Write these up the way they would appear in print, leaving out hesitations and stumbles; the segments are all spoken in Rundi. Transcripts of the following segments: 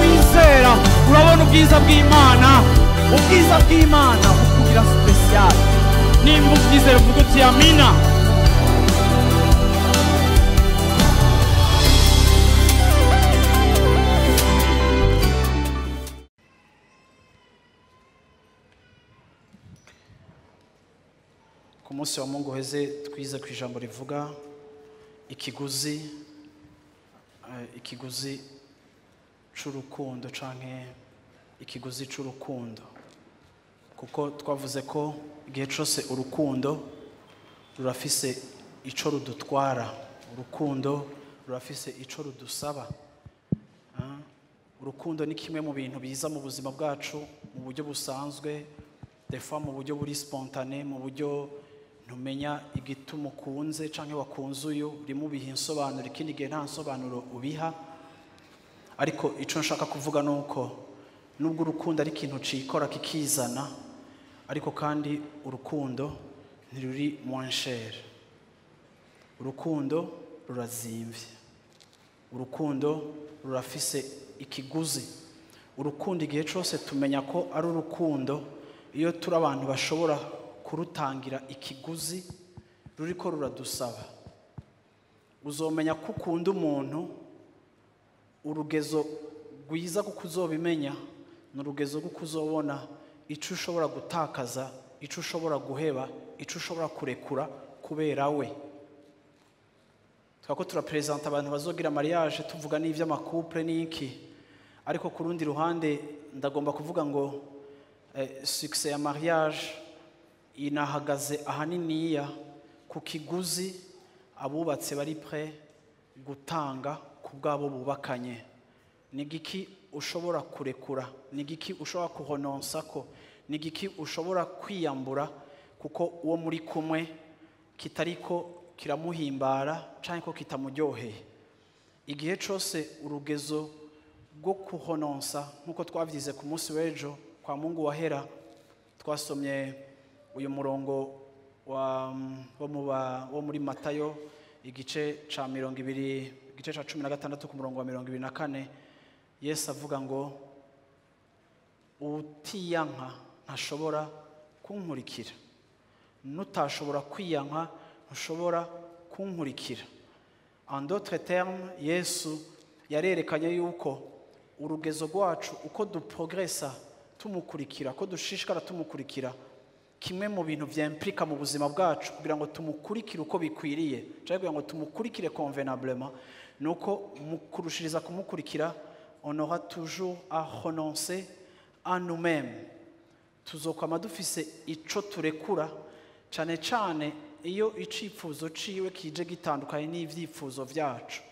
Wizera urabona ubwiza bw'Imana, ubwiza bw'Imana bukugira special. Nimba ubyizera uvuga uti amina. Ku munsi wa Mungu uheze twize ku ijambo rivuga ikiguzi, ikiguzi c'urukundo canke ikiguzi c'urukundo, kuko twavuze ko igihe cose urukundo rurafise ico rudutwara, urukundo rurafise ico rudusaba. Urukundo ni kimwe mu bintu biza mu buzima bwacu mu buryo busanzwe, des fois mu buryo buri spontane, mu buryo ntumenya igituma ukunze canke wakunze uyu, rimwe ubiha insobanuro, ikindi gihe nta nsobanuro ubiha. Ariko ico nshaka kuvuga nuko nubwo urukundo ari ikintu cikora kikizana, ariko kandi urukundo ntiruri moins cher. Urukundo rurazimvye, urukundo rurafise ikiguzi. Urukundo igihe cose tumenya ko ari urukundo iyo turi abantu bashobora kurutangira ikiguzi ruriko ruradusaba. Uzomenya ko ukunda umuntu, urugezo rwiza kuko uzobimenya ni urugezo rw'uko uzobona ico ushobora gutakaza, ico ushobora guheba, ico ushobora kurekura kubera we. Twako turapresenta abantu bazogira mariage tuvuga n'ivy'amakouple n'iki, ariko ku rundi ruhande ndagomba kuvuga ngo succès ya mariage inahagaze ahaniniya ku kiguzi abubatse bari prêt gutanga ku bwabo bubakanye. Ni giki ushobora kurekura, ni giki ushobora kuhononsa ko, ni giki ushobora kwiyambura kuko uwo muri kumwe kitariko kiramuhimbara canke ko kitamuryoheye. Igihe cose urugezo rwo kuhononsa, nkuko twavyize ku munsi w'ejo kwa Mungu wahera, twasomye uyu murongo wo muri Matayo igice ca 20, igice ca 16 ku murongo wa 24. Yesu avuga ngo utiyanka ntashobora kunkurikira, nutashobora kwiyanka ntushobora kunkurikira. En d'autres termes, Yesu yarerekanye yuko urugezo rwacu uko duprogressa tumukurikira, ko dushishikara tumukurikira, kimwe mu bintu vyimplika mu buzima bwacu kugira ngo tumukurikire uko bikwiriye, canke kugira ngo tumukurikire convenablement, nuko mu kurushiriza kumukurikira on aura toujours à renoncer à nous-mêmes. Tuzokwama dufise ico turekura, cane cane iyo icifuzo ciwe kije gitandukanye n'ivyifuzo vyacu.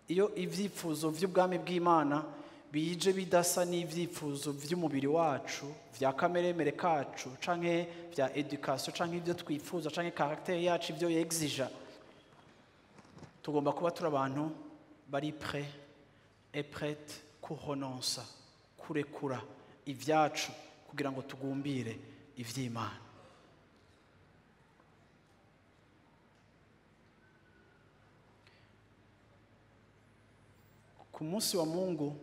Iyo ivyifuzo vy'ubwami bw'Imana bije bidasa n'ivyifuzo vy'umubiri wacu, vya kameremere kacu, canke vya education, canke ivyo twifuza, canke caractère yacu ivyo yexija, tugomba kuba turi abantu bari prêt et prête kurenonsa, kurekura ivyacu kugira ngo tugumbire ivy'Imana. Ku munsi wa Mungu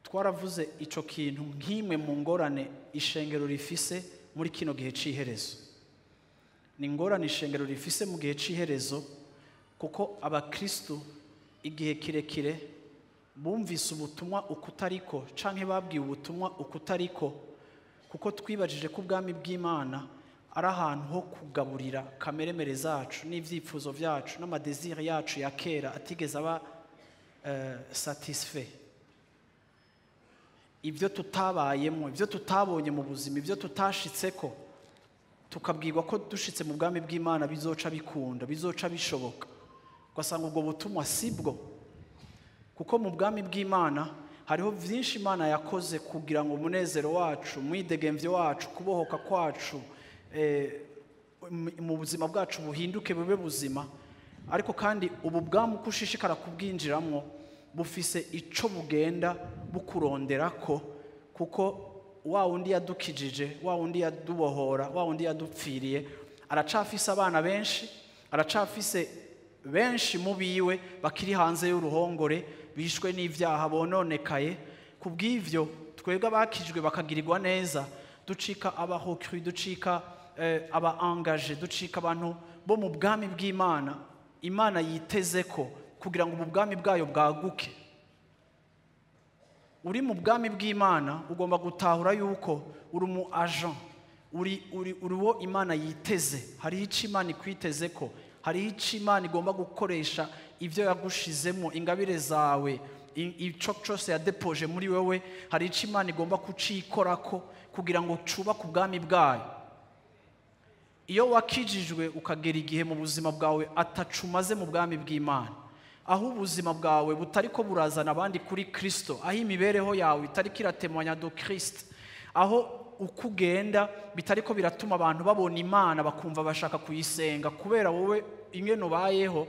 twaravuze ico kintu nk'imwe mu ngorane ishengero rifise muri kino gihe c'iherezo. Ni ingorane ishengero rifise mu gihe c'iherezo kuko abakristo igihe kirekire bumvise ubutumwa ukutariko canke babwiwe ubutumwa ukutariko, kuko twibajije ko ubwami bw'Imana ari ahantu ho kugaburira kameremere zacu n'ivyifuzo vyacu n'amadésir yacu ya kera atigeze aba satisfait. Ibyo tutabayemo, ibyo tutabonye mu buzima, ibyo tutashitseko, tukabwirwa ko dushitse mu bwami bw'Imana bizoca bikunda, bizoca bishoboka. Ugasanga ubwo butumwa sibwo, kuko mu bwami bw'Imana hariho vyinshi Imana yakoze kugira ngo umunezero wacu, umwidegemvyo wacu, kubohoka kwacu, mu buzima bwacu buhinduke bube buzima. Ariko kandi ubu bwami uko ushishikara kubwinjiramwo bufise ico bugenda bukuronderako, kuko wa wundi yadukijije, wa wundi yadubohora, wa wundi yadupfiriye aracafise abana benshi, Aracafise benshi mu biwe bakiri hanze y'uruhongore, bishwe n'ivyaha, bononekaye. Kubw'ivyo twebwe abakijwe bakagirirwa neza, ducika aba recrues, ducika aba engagés, ducika abantu bo mu bwami bw'Imana. Imana yiteze ko kugira ngo ubu bwami bwayo bwaguke. Uri mu bwami bw'Imana, ugomba gutahura yuko uri umu agent, uri uwo Imana yiteze. Hariho icyo Imana ikwiteze ko, hariho icyo Imana igomba gukoresha ibyo yagushizemo, ingabire zawe, ico cyose yadepoje muri wewe. Hari icyo Imana igomba kucikorako kugira ngo cubake ubwami bwayo. Iyo wakijijwe ukagera igihe mu buzima bwawe atacumaze mu bwami bw'Imana, aho ubuzima bwawe butariko burazana abandi kuri Kristo, aho imibereho yawe itariko iratemanya de Christ, aho uko ugenda bitariko biratuma abantu babona Imana bakumva bashaka kuyisenga kubera wowe ingene ubayeho,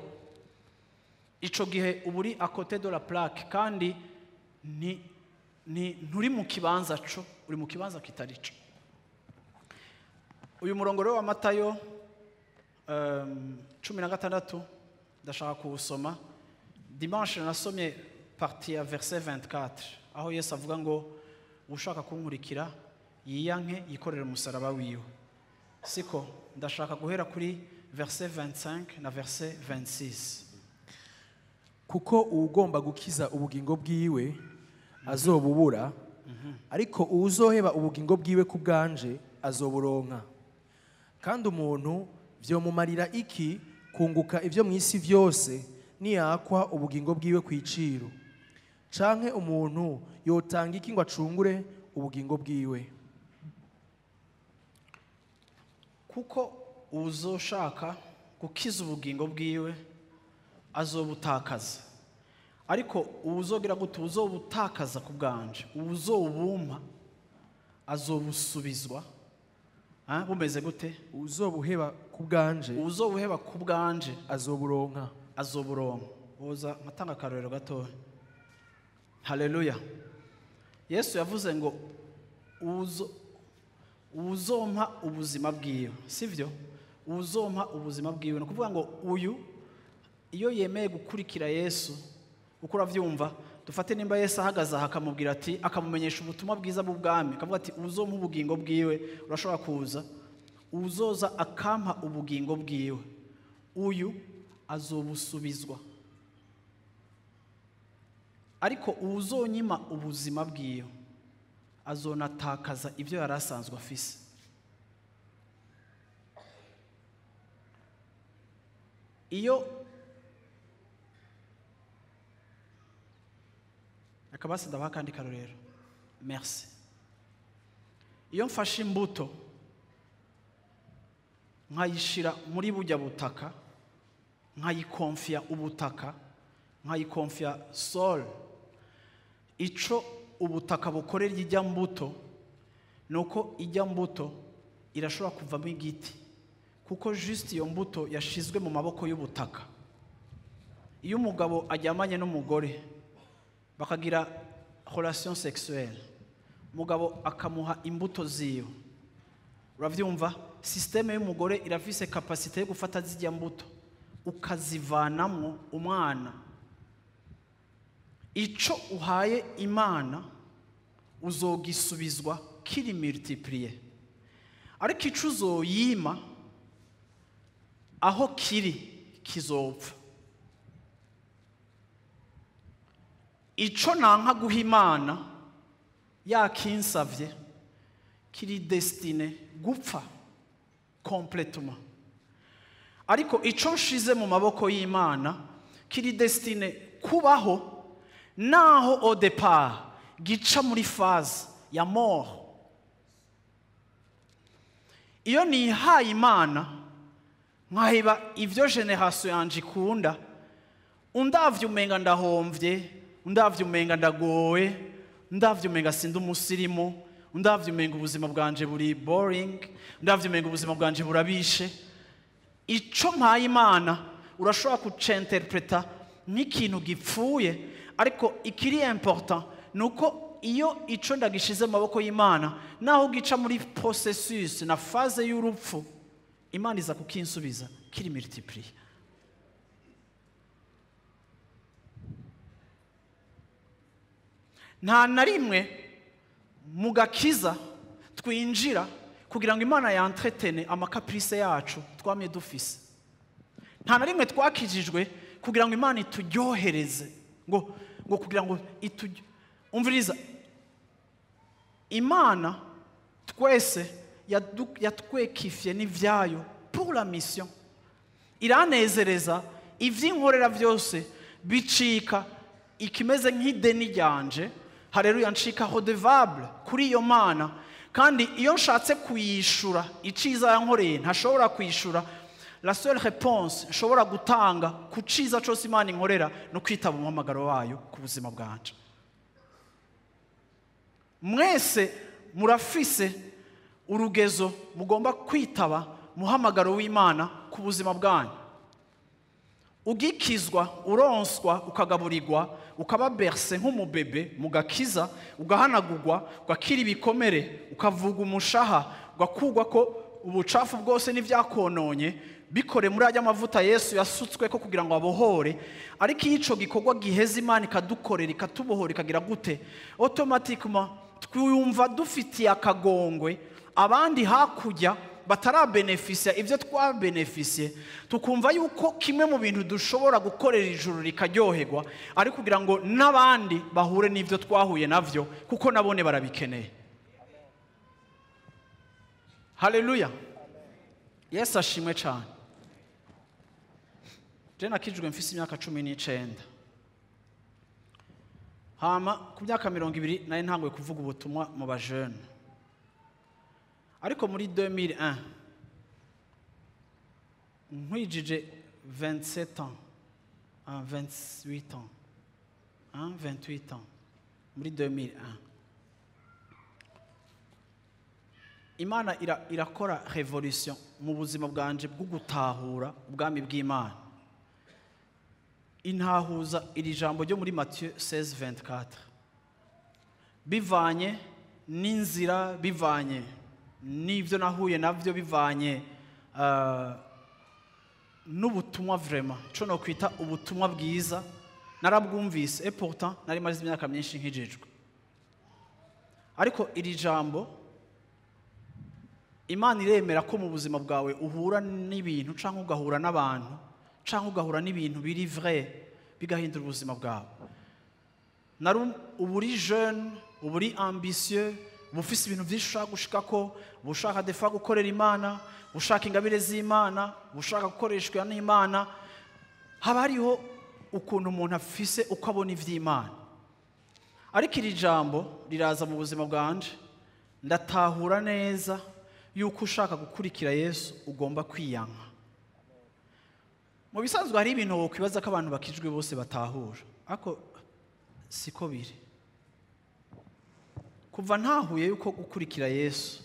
ico gihe uba uri à côté de la plaque, kandi ni nturi mu kibanza co, uri mu kibanza kitari co. Uyu murongo rero wa Matayo 16 ndashaka kuwusoma. Dimanche nasomye partie ya verset 24, aho Yesu avuga ngo ushaka kunkurikira yiyanke, yikorere umusaraba wiwe, siko? Ndashaka guhera kuri verset 25 na verset 26. Kuko uwugomba gukiza ubugingo bwiwe azobubura, ariko uwuzoheba ubugingo bwiwe ku bwanje azoburonka. Kandi umuntu vyomumarira iki kunguka ivyo mu isi vyose niyakwa ubugingo bwiwe ku iciro? Canke umuntu yotanga iki ngo acungure ubugingo bwiwe? Kuko uzoshaka gukiza ubugingo bwiwe azobutakaza, ariko uwuzogira gute? Uzobutakaza ku bwanje, uwuzobumpa azobusubizwa. Ah, bumeze gute? Uzobuheba ku bwanje Uwuzobuheba ku bwanje azoburonka. azoburonka. Woza nkatanga akarorero gatoya. Haleluya! Yesu yavuze ngo uzompa ubuzima bwiwe, sivyo? Uzompa ubuzima bwiwe, ni ukuvuga ngo uyu iyo yemeye gukurikira Yesu, uko uravyumva, dufate nimba Yesu ahagaze aha akamubwira ati, akamumenyesha ubutumwa bwiza bw'ubwami, akavuga ati uzompa ubugingo bwiwe, urashobora kuza, uzoza akampa ubugingo bwiwe, uyu azobusubizwa, ariko uwuzonyima ubuzima bwiwe azonatakaza ibyo yari asanzwe afise. Iyo akabasi, ndabaha akandi karorero, merci. Iyo mfashe imbuto nkayishira muri bujya butaka, nkayikonfiya ubutaka, nkayikonfiya sol, ico ubutaka bukorera ijya mbuto ni uko ijya mbuto irashobora kuvamo igiti, kuko juste iyo mbuto yashizwe mu maboko y'ubutaka. Iyo umugabo aryamanye n'umugore bakagira relation sexuelle, umugabo akamuha imbuto ziwe, uravyumva, système y'umugore irafise capacité yo gufata zijya mbuto ukazivanamwo umwana. Ico uhaye Imana uzogisubizwa kiri multiplié, ariko ico uzoyima aho kiri kizopfa. Ico nanka guha Imana yakinsavye kiri destiné gupfa complètement, ariko ico nshize mu maboko y'Imana kiri destiné kubaho, naho au départ gica muri phase ya mort. Iyo nihaye Imana, nkaheba ivyo génération yanje ikunda, undavye umenga ndahomvye, undavye umenga ndagowe, ndavye umenga sindi umusirimu, undavye umenga ubuzima bwanje buri boring, ndavye umenga ubuzima bwanje burabishe, ico mpaye Imana urashobora kucinterpreta nk'ikintu gipfuye, ariko ikiri important nuko iyo ico ndagishize mu maboko y'Imana, naho gica muri processus na phase y'urupfu, Imana iza kukinsubiza kiri multiplier. Nta na rimwe mu gakiza twinjira kugira ngo Imana yantretene ama caprices yacu twamye dufise. Nta na rimwe twakijijwe kugira ngo Imana ituryohereze, ngo kugira ngo umviriza, Imana twese yatwekifye n'ivyayo pour la mission. Iranezereza ivy'inkorera vyose bicika ikimeze nk'ideni ryanje. Haleluya, ncika redevable kuri iyo Mana, kandi iyo nshatse kuyishura iciza yankoreye ntashobora kuyishura. La seule réponse nshobora gutanga ku ciza cose Imana inkorera no kwitaba umuhamagaro wayo ku buzima bwanje. Mwese murafise urugezo mugomba kwitaba muhamagaro w'Imana ku buzima bwanyu. Ugikizwa, uronswa, ukagaburirwa, ukaba bercé nk'umubebe mugakiza, ugahanagurwa, ugakira ibikomere, ukavuga umushaha, ugakugwa ko ubucafu bwose n'ivyakononye bikore muri ajya amavuta Yesu yasutswe ko kugira ngo abohore. Ariko iyo ico gikorwa giheze Imana ikadukorera, ikatubohora, ikagira gute, automatiquement twumva dufitiye akagongwe abandi hakurya batarabenefisia ivyo twabenefisiye, tukumva yuko kimwe mu bintu dushobora gukorera ijuru rikaryoherwa ari kugira ngo n'abandi bahure n'ivyo twahuye navyo, kuko nabone barabikeneye. Haleluya, Yesu ashimwe cyane. Je nakijwe mfise imyaka 19, hama ku myaka 20 nari ntanguye kuvuga ubutumwa mu bajene. Ariko muri 2001 nkwijije 27 ans, 28 ans, 28 ans, muri 2001 Imana irakora revolution mu buzima bwanje bwo gutahura ubwami bw'Imana. Intahuza iri jambo ryo muri Matthieu 16:24, bivanye n'inzira, bivanye n'ivyo nahuye navyo, bivanye n'ubutumwa vraiment ico no kwita ubutumwa bwiza narabwumvise, et pourtant nari maze imyaka myinshi nkijejwe. Ariko iri jambo Imana iremera ko mu buzima bwawe uhura n'ibintu canke ugahura n'abantu canke ugahura n'ibintu biri vrai bigahindura ubuzima bwawe. Nari uburi jeune, uburi ambitieux, bufise ibintu vyinshi ushaka gushikako, bushaka defa gukorera Imana, bushaka ingabire z'Imana, bushaka gukoreshwa n'Imana. Haba hariho ukuntu umuntu afise uko abona ivy'Imana. Ariko iri jambo riraza mu buzima bwanje, ndatahura neza yuko ushaka gukurikira Yesu ugomba kwiyanka. Mu bisanzwe hari ibintu wokwibaza ko abantu bakijwe bose batahura, ariko siko biri. Kuva ntahuye yuko gukurikira Yesu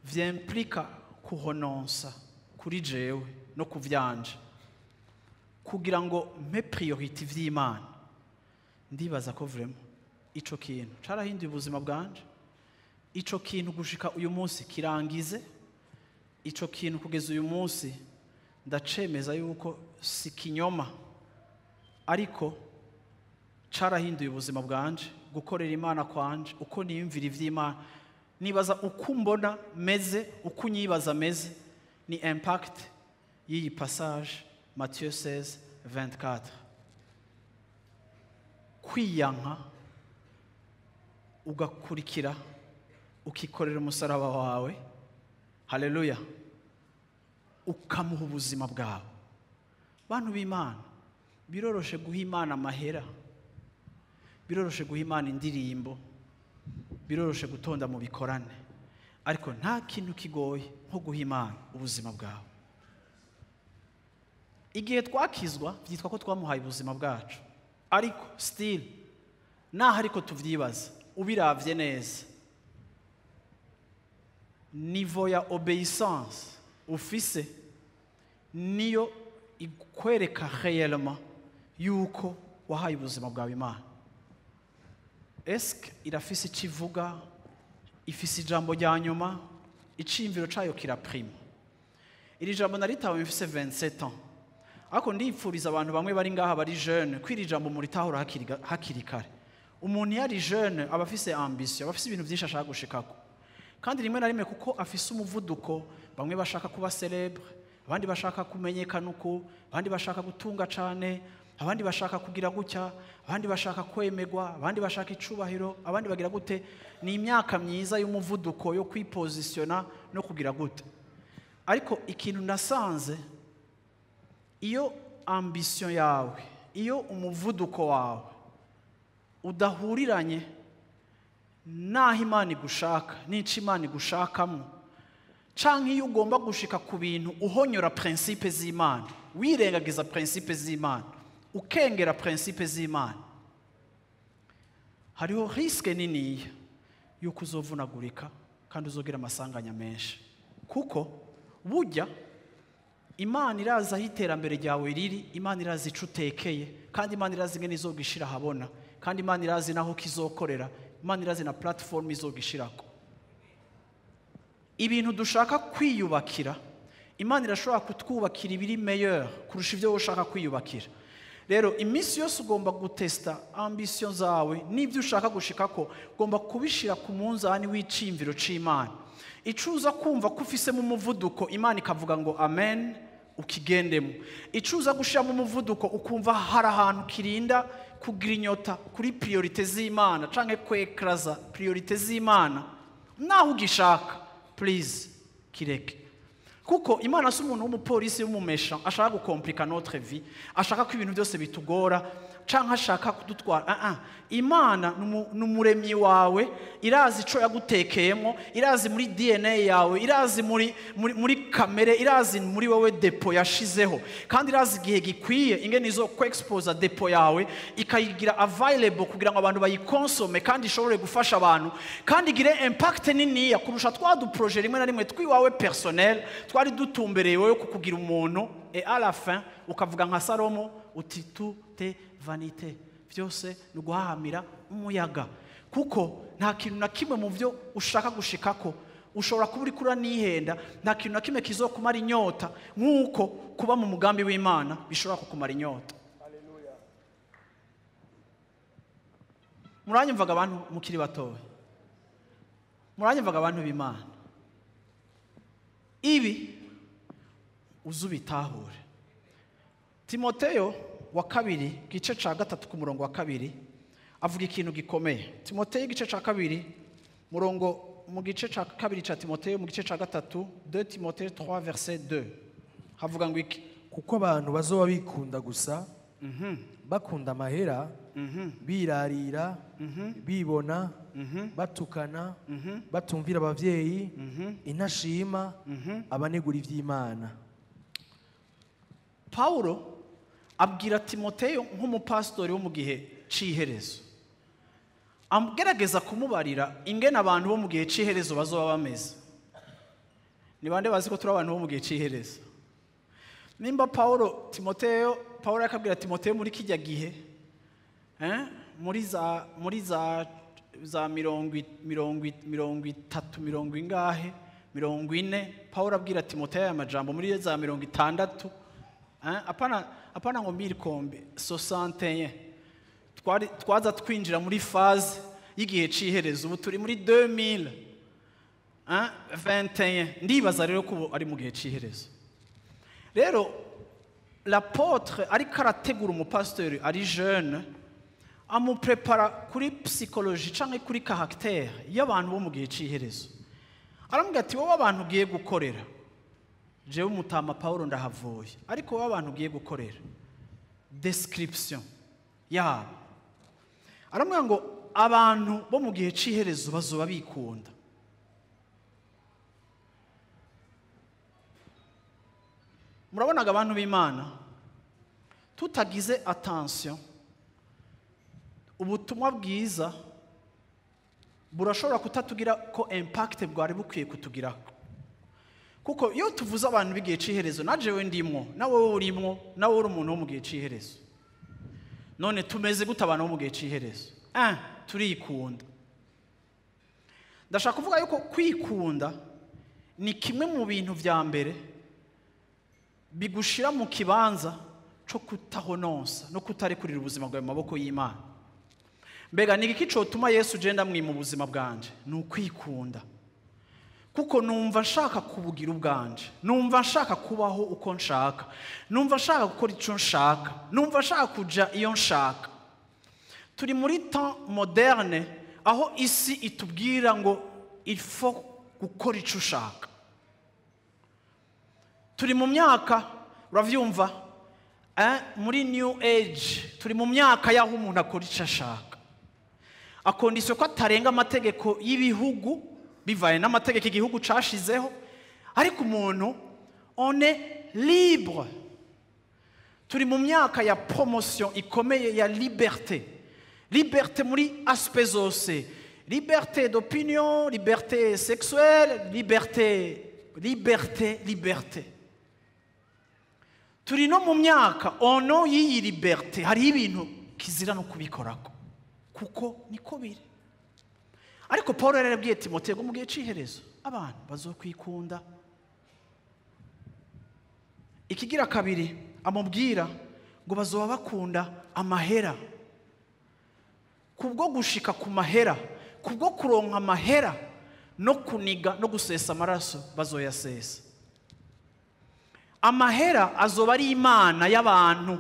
vyimplika kuhononsa kuri jewe no kuvyanje kugira ngo mpe priority vy'Imana, ndibaza ko vraiment ico kintu carahinduye ubuzima bwanje. Ico kintu gushika uyu munsi kirangize, ico kintu kugeza uyu munsi ndacemeza yuko si kinyoma, ariko carahinduye ubuzima bwanje, gukorera Imana kwanje, uko niyumvira ivy'Imana. Nibaza uko mbona meze, uko nyibaza meze, ni impact y'iyi passage Matthieu 16:24. Kwiyanka ugakurikira, ukikorera umusaraba wawe, haleluya, ukamuha ubuzima bwawe. Bantu b'Imana, biroroshe guha Imana amahera, biroroshe guha Imana indirimbo, biroroshe gutonda mu bikorane, ariko nta kintu kigoye nko guha Imana ubuzima bwawe. Igihe twakizwa byitwa ko twamuhaye ubuzima bwacu, ariko still naho ariko tuvyibaza, ubiravye neza niveau ya obéissance ufise niyo ikwereka réellement yuko wahaye ubuzima bwawe Imana. Eske irafise ikivuga, ifise ijambo rya nyuma, iciyumviro cayo kiraprima. Iri jambo naritawe mfise 27 ans, ariko ndipfuriza abantu bamwe bari ngaha bari jeune ko iri jambo muritahura hakiri kare. Umuntu iyo ari jeune aba afise ambition, aba afise ibintu byinshi ashaka gushikako, kandi rimwe na rimwe kuko afise umuvuduko, bamwe bashaka kuba célèbre, abandi bashaka kumenyekana uku, abandi bashaka gutunga cane, abandi bashaka kugira gutya, abandi bashaka kwemerwa, abandi bashaka icubahiro, abandi bagira gute. Ni imyaka myiza y'umuvuduko yo kwipositiona no kugira gute. Ariko ikintu nasanze, iyo ambition yawe, iyo umuvuduko wawe udahuriranye naho Imana igushaka n'ico Imana igushakamo, canke iyo ugomba gushika ku bintu uhonyora principe z'Imana, wirengagiza principe z'Imana, ukengera principe z'Imana, hariho risque niniya yuko uzovunagurika kandi uzogira amasanganya menshi. Kuko burya Imana irazi aho iterambere ryawe riri, Imana irazi ico utekeye, kandi Imana irazi ingene izogishira ahabona, kandi Imana irazi naho kizokorera, Imana irazi na platform izogishirako. Ibintu dushaka kwiyubakira, Imana irashobora kutwubakira ibiri meilleur kurusha ibyo wowe ushaka kwiyubakira. Rero iminsi yose ugomba gutesta ambition zawe n'ibyo ushaka gushikako, ugomba kubishira ku munzani w'iciyumviro c'Imana. Ico uza kumva ko ufisemo umuvuduko, Imana ikavuga ngo amen, ukigendemo. Ico uza gushiramo umuvuduko ukumva hari ahantu kirinda kugrinyota kuri priorité z'Imana canke kwekraza priorité z'Imana, naho ugishaka, please kireke. Kuko Imana si umuntu w'umupolisi w'umumesha ashaka gukomplika notre vie, ashaka ko ibintu byose bitugora canke ashaka kudutwara. Ah ah, Imana ni umuremyi wawe, irazi ico yagutekeyemo, irazi muri DNA yawe, irazi muri kamere, irazi muri wowe dépôt yashizeho, kandi irazi igihe gikwiye ingene izo kwexposa dépôt yawe ikayigira available kugira ngo abantu bayikonsome, kandi ishobore gufasha abantu, kandi igire impact niniya kurusha twa du projet rimwe na rimwe twiwawe personnel twari dutumbereye wowe kukugira umuntu, et à la fin ukavuga nka Salomo uti: "Tout est vanité", byose ni uguhahamira umuyaga. Kuko nta kintu na kimwe mu byo ushaka gushikako, ushobora kuba uri kuranihenda, nta kintu na kimwe kizokumara inyota nk'uko kuba mu mugambi w'Imana bishobora kukumara inyota. Muranyumvaga abantu mukiri batoya, muranyumvaga abantu b'Imana, ibi uzubitahure. Timoteyo wa kabiri igice ca 3 ku murongo wa 2 avuga ikintu gikomeye. Timoteyo igice ca 2 murongo, mu gice ca 2 ca Timoteyo, mu gice ca 3, 2 Timothée 3 verset 2, havuga ngo iki? Kuko abantu bazoba bikunda gusa, bakunda amahera, birarira, bibona, batukana, batumvira abavyeyi, intashima, abanegura ivy'Imana. Paulo abwira Timoteyo nk'umupasitori wo mu gihe c'iherezo, agerageza kumubarira ingene abantu bo mu gihe c'iherezo bazoba bameze. Ni bande bazi ko turi abantu bo mu gihe c'iherezo? Nimba Paulo Timoteyo, Paulo akabwira Timoteyo muri kijya gihe, muri za 30, mirongo ingahe, 40, Paulo abwira Timoteyo aya majambo muri za 60, apana ngo mille combien, 61, twari twaza twinjira muri phase y'igihe c'iherezo. Ubu turi muri 2000, 21. Ndibaza rero ko ubu ari mu gihe c'iherezo. Rero l'apôtre ariko arategura umupasitori ari jeune, amuprepara kuri psychologie canke kuri caractère y'abantu bo mu gihe c'iherezo. Aramubwira ati: "Wowe abantu ugiye gukorera, jewe umutama Paulo ndahavuye, ariko wowe abantu ugiye gukorera, description yabo." Aramubwira ngo abantu bo mu gihe c'iherezo bazoba bikunda. Murabonaga abantu b'Imana, tutagize attention, ubutumwa bwiza burashobora kutatugira ko impact bwari bukwiye kutugirako. Kuko iyo tuvuze abantu b'igihe c'iherezo, na jewe ndimwo, na wowe urimwo, na wowe uri umuntu wo mu gihe c'iherezo. None tumeze gute abantu bo mu gihe c'iherezo? Turikunda. Ndashaka kuvuga yuko kwikunda ni kimwe mu bintu vya mbere. Bigushira mu kibanza cyo kutahononsa no kutarekurira ubuzima bwawe mu maboko y'Imana. Mbega ni iki cotuma Yesu ugenda mwima ubuzima bwanje? Ni ukwikunda. Kuko numva nshaka kubugira ubwanje, numva nshaka kubaho uko nshaka, numva nshaka gukora icyo nshaka, numva nshaka kuja iyo nshaka. Turi muri temps moderne aho isi itubwira ngo il faut gukora icyo ushaka. Turi mu myaka, uravyumva, muri new age, turi mu myaka y'aho umuntu akora icyo ashaka, à condition ko atarenga amategeko y'ibihugu, bivaye n'amategeko igihugu cashizeho, ariko umuntu on est libre. Turi mu myaka ya promotion ikomeye ya liberté. Liberté muri aspect zose, liberté d'opinion, liberté sexuelle, liberté, liberté, liberté. Turi no mu myaka ono y'iyi liberté hari ibintu kizira no kubikorako, kuko niko biri. Ariko Paul yari yarabwiye Timoteyo ngo mu gihe c'iherezo abantu bazokwikunda. Ikigira kabiri amubwira ngo bazoba bakunda amahera. Kubwo gushika ku mahera, kubwo kuronka amahera no kuniga no gusesa amaraso bazoyasesa. Amahera azoba ari imana y'abantu.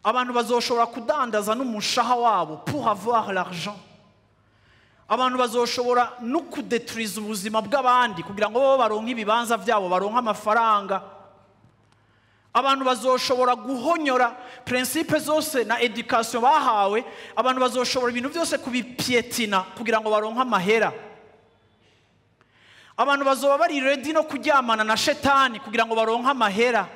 Abantu bazoshobora kudandaza n'umushaha wabo pour avoir l'argent. Abantu bazoshobora no kudeturiza ubuzima bw'abandi kugira ngo bo baronke ibibanza byabo, baronke amafaranga. Abantu bazoshobora guhonyora principe zose na education bahawe. Abantu bazoshobora ibintu byose kubipietina kugira ngo baronke amahera. Abantu bazoba bari ready no kuryamana na shetani kugira ngo baronke amahera.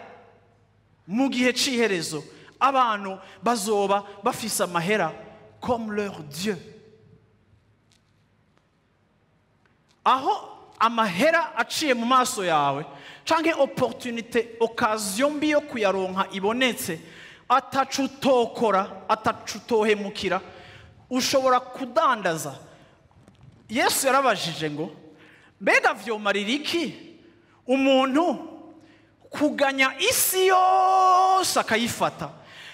Mu gihe c'iherezo abantu bazoba bafise amahera comme leur Dieu. Aho amahera aciye mu maso yawe canke opportunité, occasion mbi yo kuyaronka ibonetse, atacutokora, atacutohemukira, ushobora kudandaza. Yesu yarabajije ngo mbega vyomarira iki umuntu kuganya isi yose akayifata,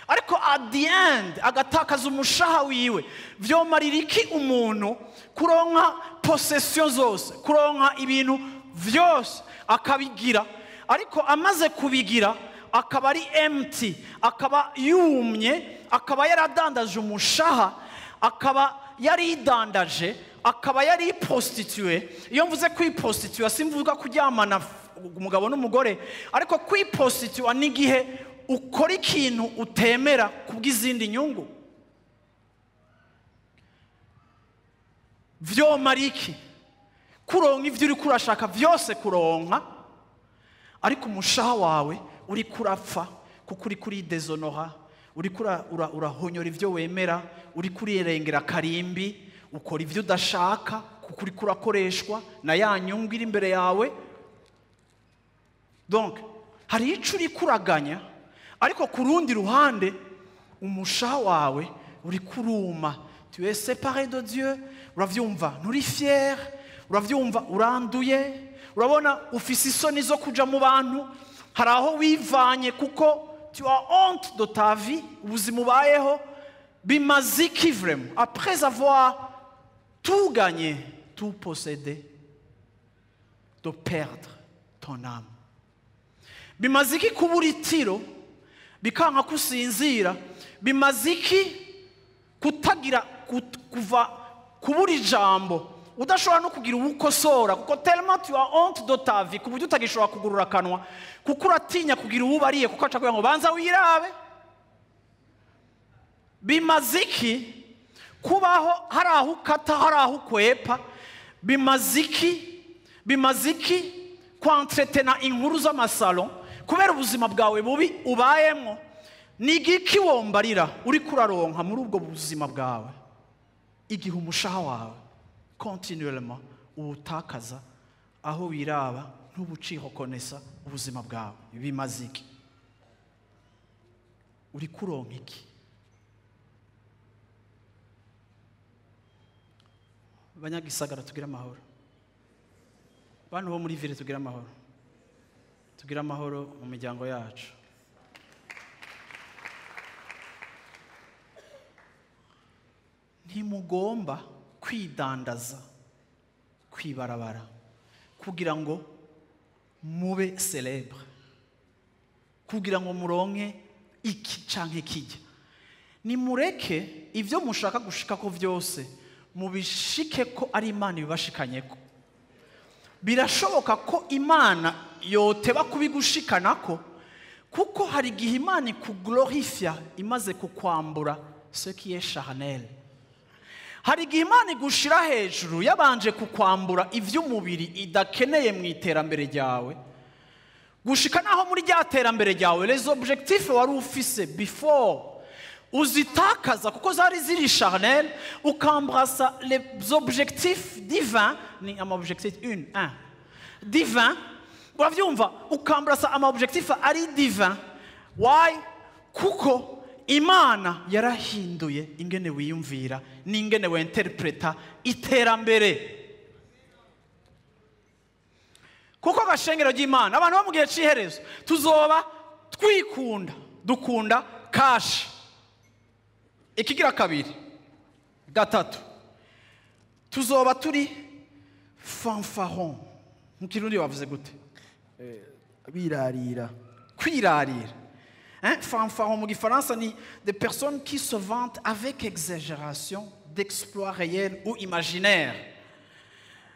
ariko at the end agatakaza umushaha wiwe? Vyomarira iki umuntu kuronka possession zose, kuronka ibintu vyose akabigira, ariko amaze kubigira akaba ari empty, akaba yumye, akaba yaradandaje umushaha, akaba yaridandaje, akaba yari prostituée? Iyo mvuze kwiprostituer simvuga kuryamana umugabo n'umugore, ariko kwiprostituer ni igihe ukora ikintu utemera kubw'izindi nyungu. Vyomara iki kuronka ivyo uriko urashaka vyose kuronka, ariko umushaha wawe uriko urapfa kuko uriko uridezonora, uriko urahonyora ivyo wemera, uriko urirengera karimbi, ukora ivyo udashaka kuko uriko urakoreshwa na ya nyungu iri imbere yawe. Donc hari ico uriko uraganya, ariko ku rundi ruhande umushaha wawe uriko uruma. Tu es séparé de Dieu, uravyumva nturi fier, uravyumva uranduye, urabona ufise isoni zo kuja mu bantu, hari aho wivanye kuko tu as honte de ta vie, ubuzima ubayeho bimaze iki vraiment après avoir tout gagné, tout possédé, de perdre ton âme? Bimaze iki kubura itiro bikanka kusinzira? Bimaze iki kutagira kuva kubura ijambo, udashobora no kugira uwukosora kuko tellement tu as honte de ta vie ku buryo utagishobora kugurura akanwa, kuko uratinya kugira uwubariye kuko aca kugira ngo banza wirabe? Bimaze iki kubaho hari aho ukata, hari aho ukwepa? Bimaze iki? Bimaze iki kwentretena inkuru z'amasalo kubera ubuzima bwawe bubi ubayemo? Ni igiki wombarira uriko uraronka muri ubwo buzima bwawe igihe umushaha wawe continuellement uwutakaza, aho wiraba ntubucihokonesa ubuzima bwawe? Bimaze iki? Uriko uronka iki? Banyagisagara, tugira amahoro. Bantu bo muri ville, tugira amahoro. Tugire amahoro mu miryango yacu. Ntimugomba kwidandaza kwibarabara kugira ngo mube célèbre, kugira ngo muronke iki canke kijya. Nimureke ibyo mushaka gushikako byose mubishike ko ari Imana ibibashikanyeko. Birashoboka ko Imana yoteba kubigushikanako, kuko hari igihe Imana ikuglorifia imaze kukwambura ce qui est charnel. Hari igihe Imana igushira hejuru yabanje kukwambura ivy'umubiri idakeneye mu iterambere ryawe, gushika naho muri rya terambere ryawe les objectifs wari ufise before uzitakaza kuko zari ziri charnel, ukambrasa les objectifs divins, ni ama objectif une un divin, uravyumva, ukambrasa ama objectif ari divin. Why? Kuko Imana yarahinduye ingene wiyumvira n'ingene winterpreta iterambere. Kuko agashengero ry'Imana, abantu bo mu gihe c'iherezo tuzoba twikunda, dukunda cash. Ikigira kabiri, gatatu, tuzoba turi fanfaron. Mu Kirundi bavuze gute? Birarira. Kwirarira. Hein, fanfaron mu gifaransa ni des personnes qui se vantent avec exagération d'exploits réels ou imaginaires.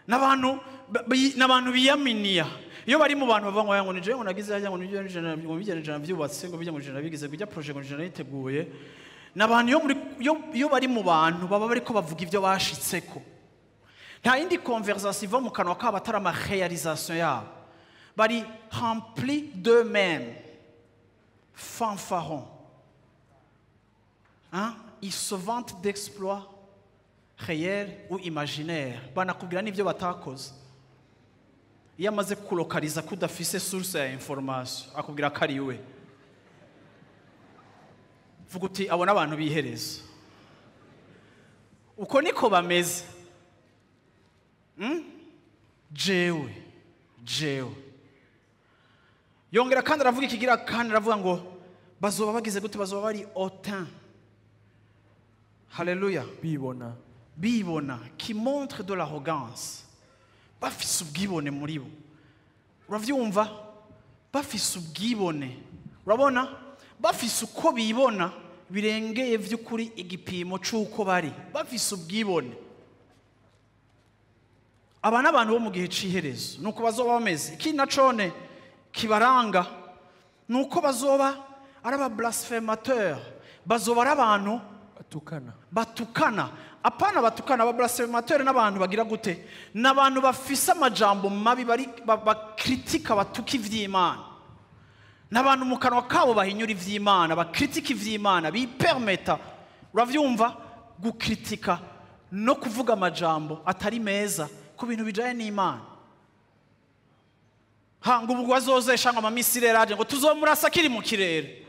N'abantu biyaminiya. Iyo bari mu bantu bavuga ngo ngo nije ngo nagize hajya ngo nije ngo bijya nije navyubatse ngo bijya ngo nije nabigize ngo ijya projet ngo nije nayiteguye. N'abantu iyo bari mu bantu baba bariko bavuga ivyo bashitseko. Nta yindi conversation iva mu kanwa kabo atari ama réalisation yabo. Bari remplis d'eux-mêmes. Fanfarons. Hein? Ils se vantent d'exploits réels ou imaginaires. Banakubwira n'ivyo batakoze. Iyo amaze kulokaliza ko udafise source ya information, akubwira ko ari we. Vuga uti abo n'abantu bihereza. Uko niko bameze. Jewe, jewe. Yongera kandi aravuga ikigira kandi aravuga ngo bazoba bagize gute, bazoba bari hautain. Haleluya. Bibona. Bibona, qui montre de l'arrogance. Bafise ubwibone muri bo. Uravyumva? Bafise ubwibone. Urabona? Bafise uko bibona birengeye vy'ukuri igipimo c'uko bari. Bafise ubwibone. Aba n'abantu bo mu gihe c'iherezo nuko bazoba bameze. Ikindi nacone kibaranga nuko bazoba ari aba blasphémateur, bazoba ari abantu batukana. Batukana. Apana batukana, aba blasphémateur n'abantu bagira gute? N'abantu bafise amajambo mabi, bari bakritika, batuka ivy'Imana. N'abantu mu kanwa kabo bahinyura ivy'Imana, bakritika ivy'Imana, bipermeta, uravyumva, gukritika no kuvuga amajambo atari meza ku bintu bijanye n'Imana. Ha ngo ubwo azozesha ngo amamisire raje ngo tuzomurasa kiri mu kirere.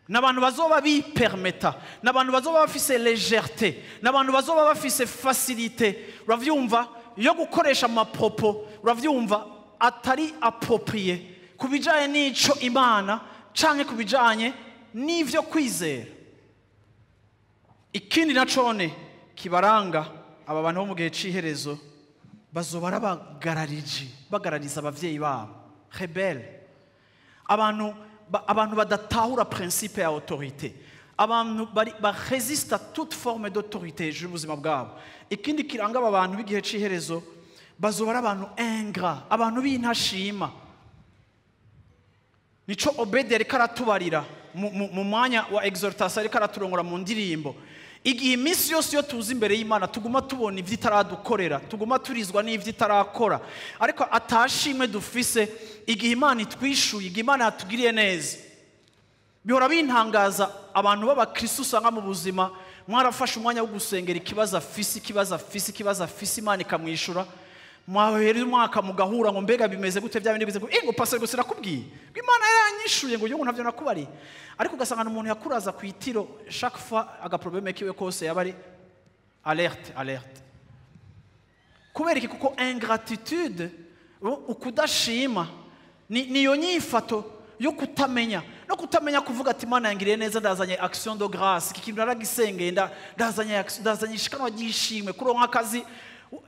N'abantu bazoba bipermeta, n'abantu bazoba bafise légèreté, n'abantu bazoba bafise facilité, uravyumva, yo gukoresha amapropos, uravyumva, atari approprié ku bijanye n'ico Imana canke ku bijanye n'ivyo kwizera. Ikindi nacone kibaranga aba bantu bo mu gihe c'iherezo, bazoba ari abagarariji, bagarariza abavyeyi babo, rebelle. Abantu badatahura principe ya autorité, abantu ba résiste à toute forme d'autorité hejuru y'ubuzima bwabo. Ikindi kiranga aba bantu b'igihe c'iherezo, bazoba ari abantu ingrats, abantu b'intashima. Nico Obedi yariko aratubarira mu mwanya wa exhortation, ariko araturongora mu ndirimbo. Igihe iminsi yose iyo tuza imbere y'Imana tuguma tubona ivyo itaradukorera, tuguma turizwa n'ivyo itarakora, ariko atashimwe dufise igihe Imana itwishuye, igihe Imana yatugiriye neza. Bihora bintangaza abantu b'abakristo usanga mu buzima mwarafashe umwanya wo gusengera ikibazo afise, ikibazo afise, ikibazo afise, Imana ikamwishura. Mwahera umwaka mugahura ngo mbega bimeze gute, bya bindi bimeze gute, ngo pastor gusa nakubwiye ngo Imana yaranyishuye ngo yo ntavyo nakubari. Ariko ugasanga umuntu yakuraza ku itiro chaque fois aga problème kiwe kose yaba ari alerte, alerte. Kubera iki? Kuko ingratitude, ukudashima Niyo nyifato yo kutamenya no kutamenya kuvuga ati Imana yangiriye neza, ndazanye action de grâce, iki kintu naragisengeye, ndazanye action, ndazanye ishikanwa ry'ishimwe, kuronka akazi,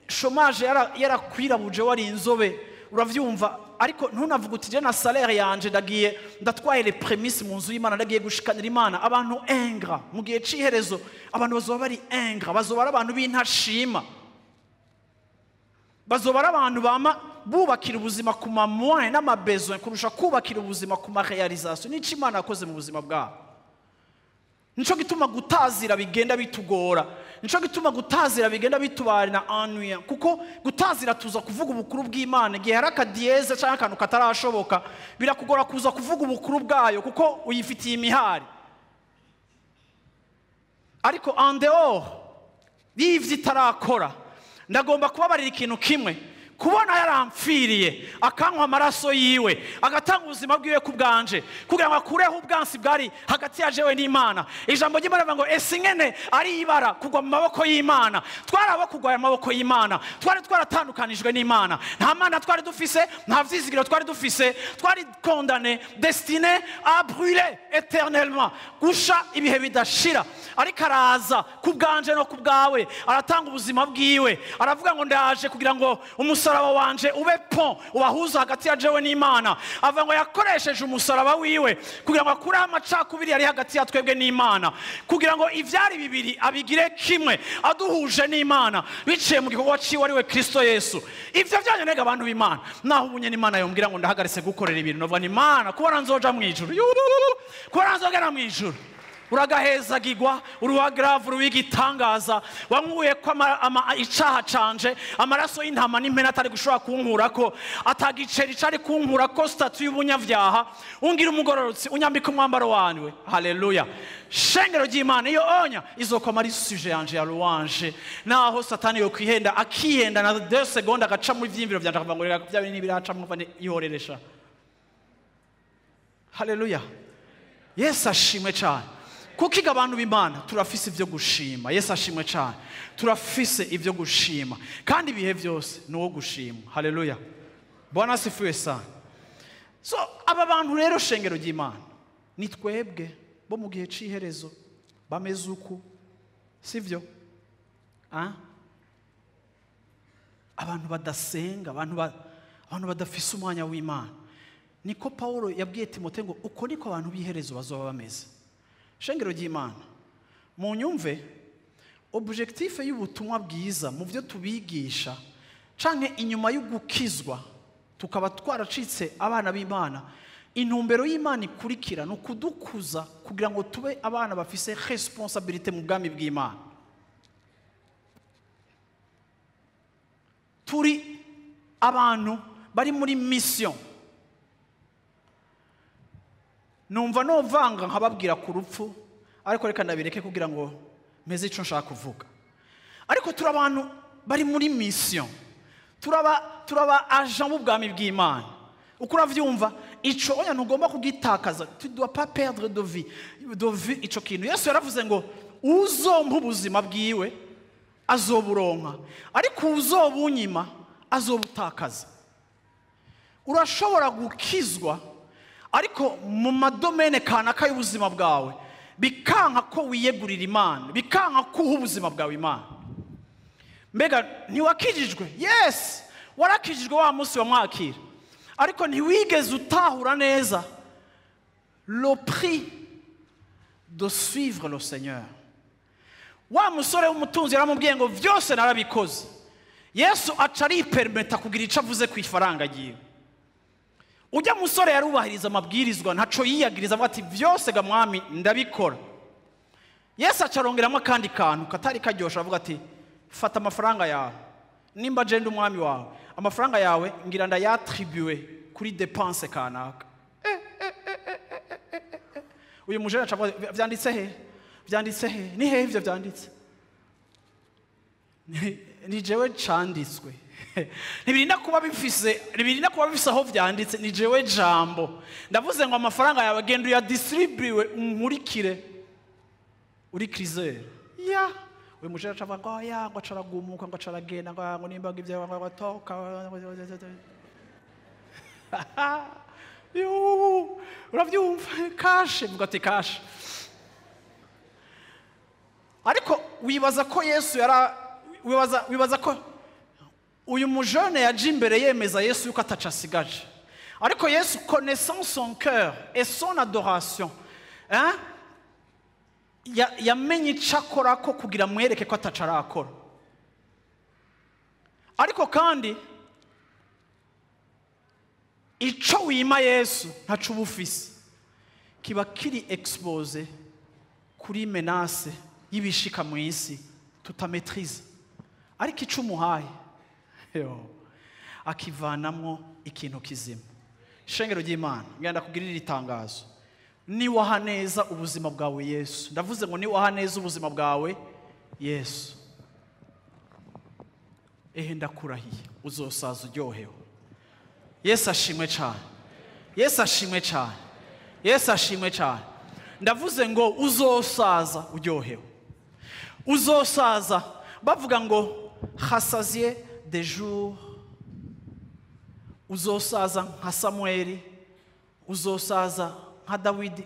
chômage yarakwirabuje wari inzobe, uravyumva. Ariko ntunavuga uti je na salaire yanje ndagiye ndatwaye les prémices mu nzu y'Imana, ndagiye gushikanira Imana. Abantu ingrats mu gihe c'iherezo, abantu bazoba bari ingrats, bazoba ari abantu b'intashima, bazoba ari abantu bama bubakira ubuzima ku ma moyens n'ama besoins kurusha kubakira ubuzima ku ma réalisations n'ico Imana yakoze mu buzima bwabo. Nico gituma gutazira bigenda bitugora, nico gituma gutazira bigenda bitubana ennuyant, kuko gutazira tuza kuvuga ubukuru bw'Imana igihe hari akadiyeze cyangwa akantu katarashoboka, birakugora kuza kuvuga ubukuru bwayo kuko uyifitiye imihari. Ariko en dehors y'ivyo itarakora, ndagomba kubabarira ikintu kimwe: kubona yarampfiriye, akanywa amaraso yiwe, agatanga ubuzima bwiwe ku bwanje kugira ngo akureho ubwansi bwari hagati ya jewe n'Imana. Ijambo ry'Imana rivuga ngo ese ingene ari ibara kugwa mu maboko y'Imana. Twari abo kugwa mu maboko y'Imana, twari twaratandukanijwe n'Imana, nta mana twari dufise, nta vyizigiro twari dufise, twari condamné, destiné à brûler éternellement, gusha ibihe bidashira. Ariko araza ku bwanje no ku bwawe, aratanga ubuzima bwiwe, aravuga ngo ndaje kugira ngo umusaraba wanje ube pont ubahuza hagati ya jewe n'Imana. Avuga ngo yakoresheje umusaraba wiwe kugira ngo akureho amacakubiri yari hagati ya twebwe n'Imana, kugira ngo ivyari bibiri abigire kimwe, aduhuje n'Imana biciye mu gikorwa ciwe, ari we Kristo Yesu. Ivyo vyanyonega abantu b'Imana. Naho ubunye n'Imana yombwira ngo ndahagaritse gukorera ibintu, novuga ni Imana kubona nzoja mu ijuru, Yuuu, kubona nzogera mu ijuru. Uragahezagirwa, uruwa grave, uruw'igitangaza, wankuye ko icaha canje, amaraso y'intama n'impene atari gushobora kunkurako, atagiceri cari kunkurako statut y'ubunyavyaha, ungira umugororotsi, unyambika umwambaro wawe. Haleluya! Shengero ry'Imana, iyo onya izokoma ari sujet yanje ya louange, naho Satani yo kwihenda akihenda na 2 secondes agaca mu vyimviro vyanje, akavuga ngo reka bya bintu biraca mwumva ihoreresha. Haleluya! Yesu ashimwe cyane. Kuko iga abantu b'Imana turafise ivyo gushima. Yesu ashimwe cyane. Turafise ivyo gushima kandi ibihe byose ni uwo gushima. Haleluya! Bwana asifiwe sana. So aba bantu rero, shengero ry'Imana, ni twebwe bo mu gihe c'iherezo bameze uku, sivyo? Ah? Abantu badasenga, abantu badafise umwanya w'Imana. Niko Paulo yabwiye Timote ngo uko niko abantu b'iherezo bazoba bameze. Shengero ry'Imana, mu nyumve, objectif y'ubutumwa bwiza mu byo tubigisha canke inyuma y'ugukizwa tukaba twaracitse abana b'Imana, intumbero y'Imana ikurikira ni ukudukuza kugira ngo tube abana bafise responsabilité mu bwami bw'Imana. Turi abantu bari muri mission. Numva novanga nkababwira ku rupfu, ariko reka ndabireke kugira ngo meze ico nshaka kuvuga. Ariko turi abantu bari muri mission, turaba agent b'ubwami bw'Imana. Uko uravyumva ico oya ntugomba kugitakaza, tu dois pas perdre de vue ico kintu. Yesu yaravuze ngo uzompa ubuzima bwiwe azoburonka, ariko uzobunyima azobutakaza. Urashobora gukizwa, ariko mu ma domaines kanaka y'ubuzima bwawe bikanka ko wiyegurira Imana, bikanka ko uha ubuzima bwawe Imana. Mbega ntiwakijijwe? Yes, warakijijwe wa munsi wamwakira, ariko ntiwigeze utahura neza le prix de suivre le Seigneur. Wa musore w'umutunzi yaramubwiye ngo vyose narabikoze. Yesu aca aripermeta kugira ico avuze ku ifaranga ryiwe. Ujya musore yarubahiriza amabwirizwa, ntaco yiyagiriza, avuga ati vyose ga mwami ndabikora. Yesu aca arongeramo akandi kantu katari karyoshe, avuga ati fata amafaranga yawe, nimba je ndi umwami wawe, amafaranga yawe ngira ndayatribuwe kuri dépense kanaka. Uyu mujene aca avuga vyanditse he? Vyanditse he? Ni hehe ivyo vyanditse? Ni jewe canditswe. Ntibirinda kuba bifise aho vyanditse, ni jewe jambo ndavuze ngo amafaranga yawe genda uyadistribuwe unkurikire uri criseur ya. Uyu mujene aca avuga ngo ya, ngo aca aragumuka, ngo aca aragenda, ngo nimba ngo ivyo ngo toka. Yoo, uravyumva cash, vuga ati cash. Ariko wibaza ko Yesu yara wibaza ko uyu mujene yaje imbere yemeza Yesu yuko ataca asigaje. Ariko Yesu, connaissant son cœur et son adoration, hein, yamenye ico akora ko kugira mwereke ko ataca arakora. Ariko kandi ico wima Yesu ntaco uba ufise, kiba kiri expose kuri menace y'ibishika mu isi tutametrize. Ariko ico umuhaye akivanamwo ikintu kizima. Ishengero ry'Imana, ngenda kugirira itangazo. Niwaha neza ubuzima bwawe Yesu, ndavuze ngo niwaha neza ubuzima bwawe Yesu, ehe ndakurahiye uzosaza uryohewe. Yesu ashimwe cyane, Yesu ashimwe cyane, Yesu ashimwe cyane. Ndavuze ngo uzosaza uryohewe, uzosaza. Bavuga ngo rassasié des jours, uzosaza nka Samueli, uzosaza nka Dawidi,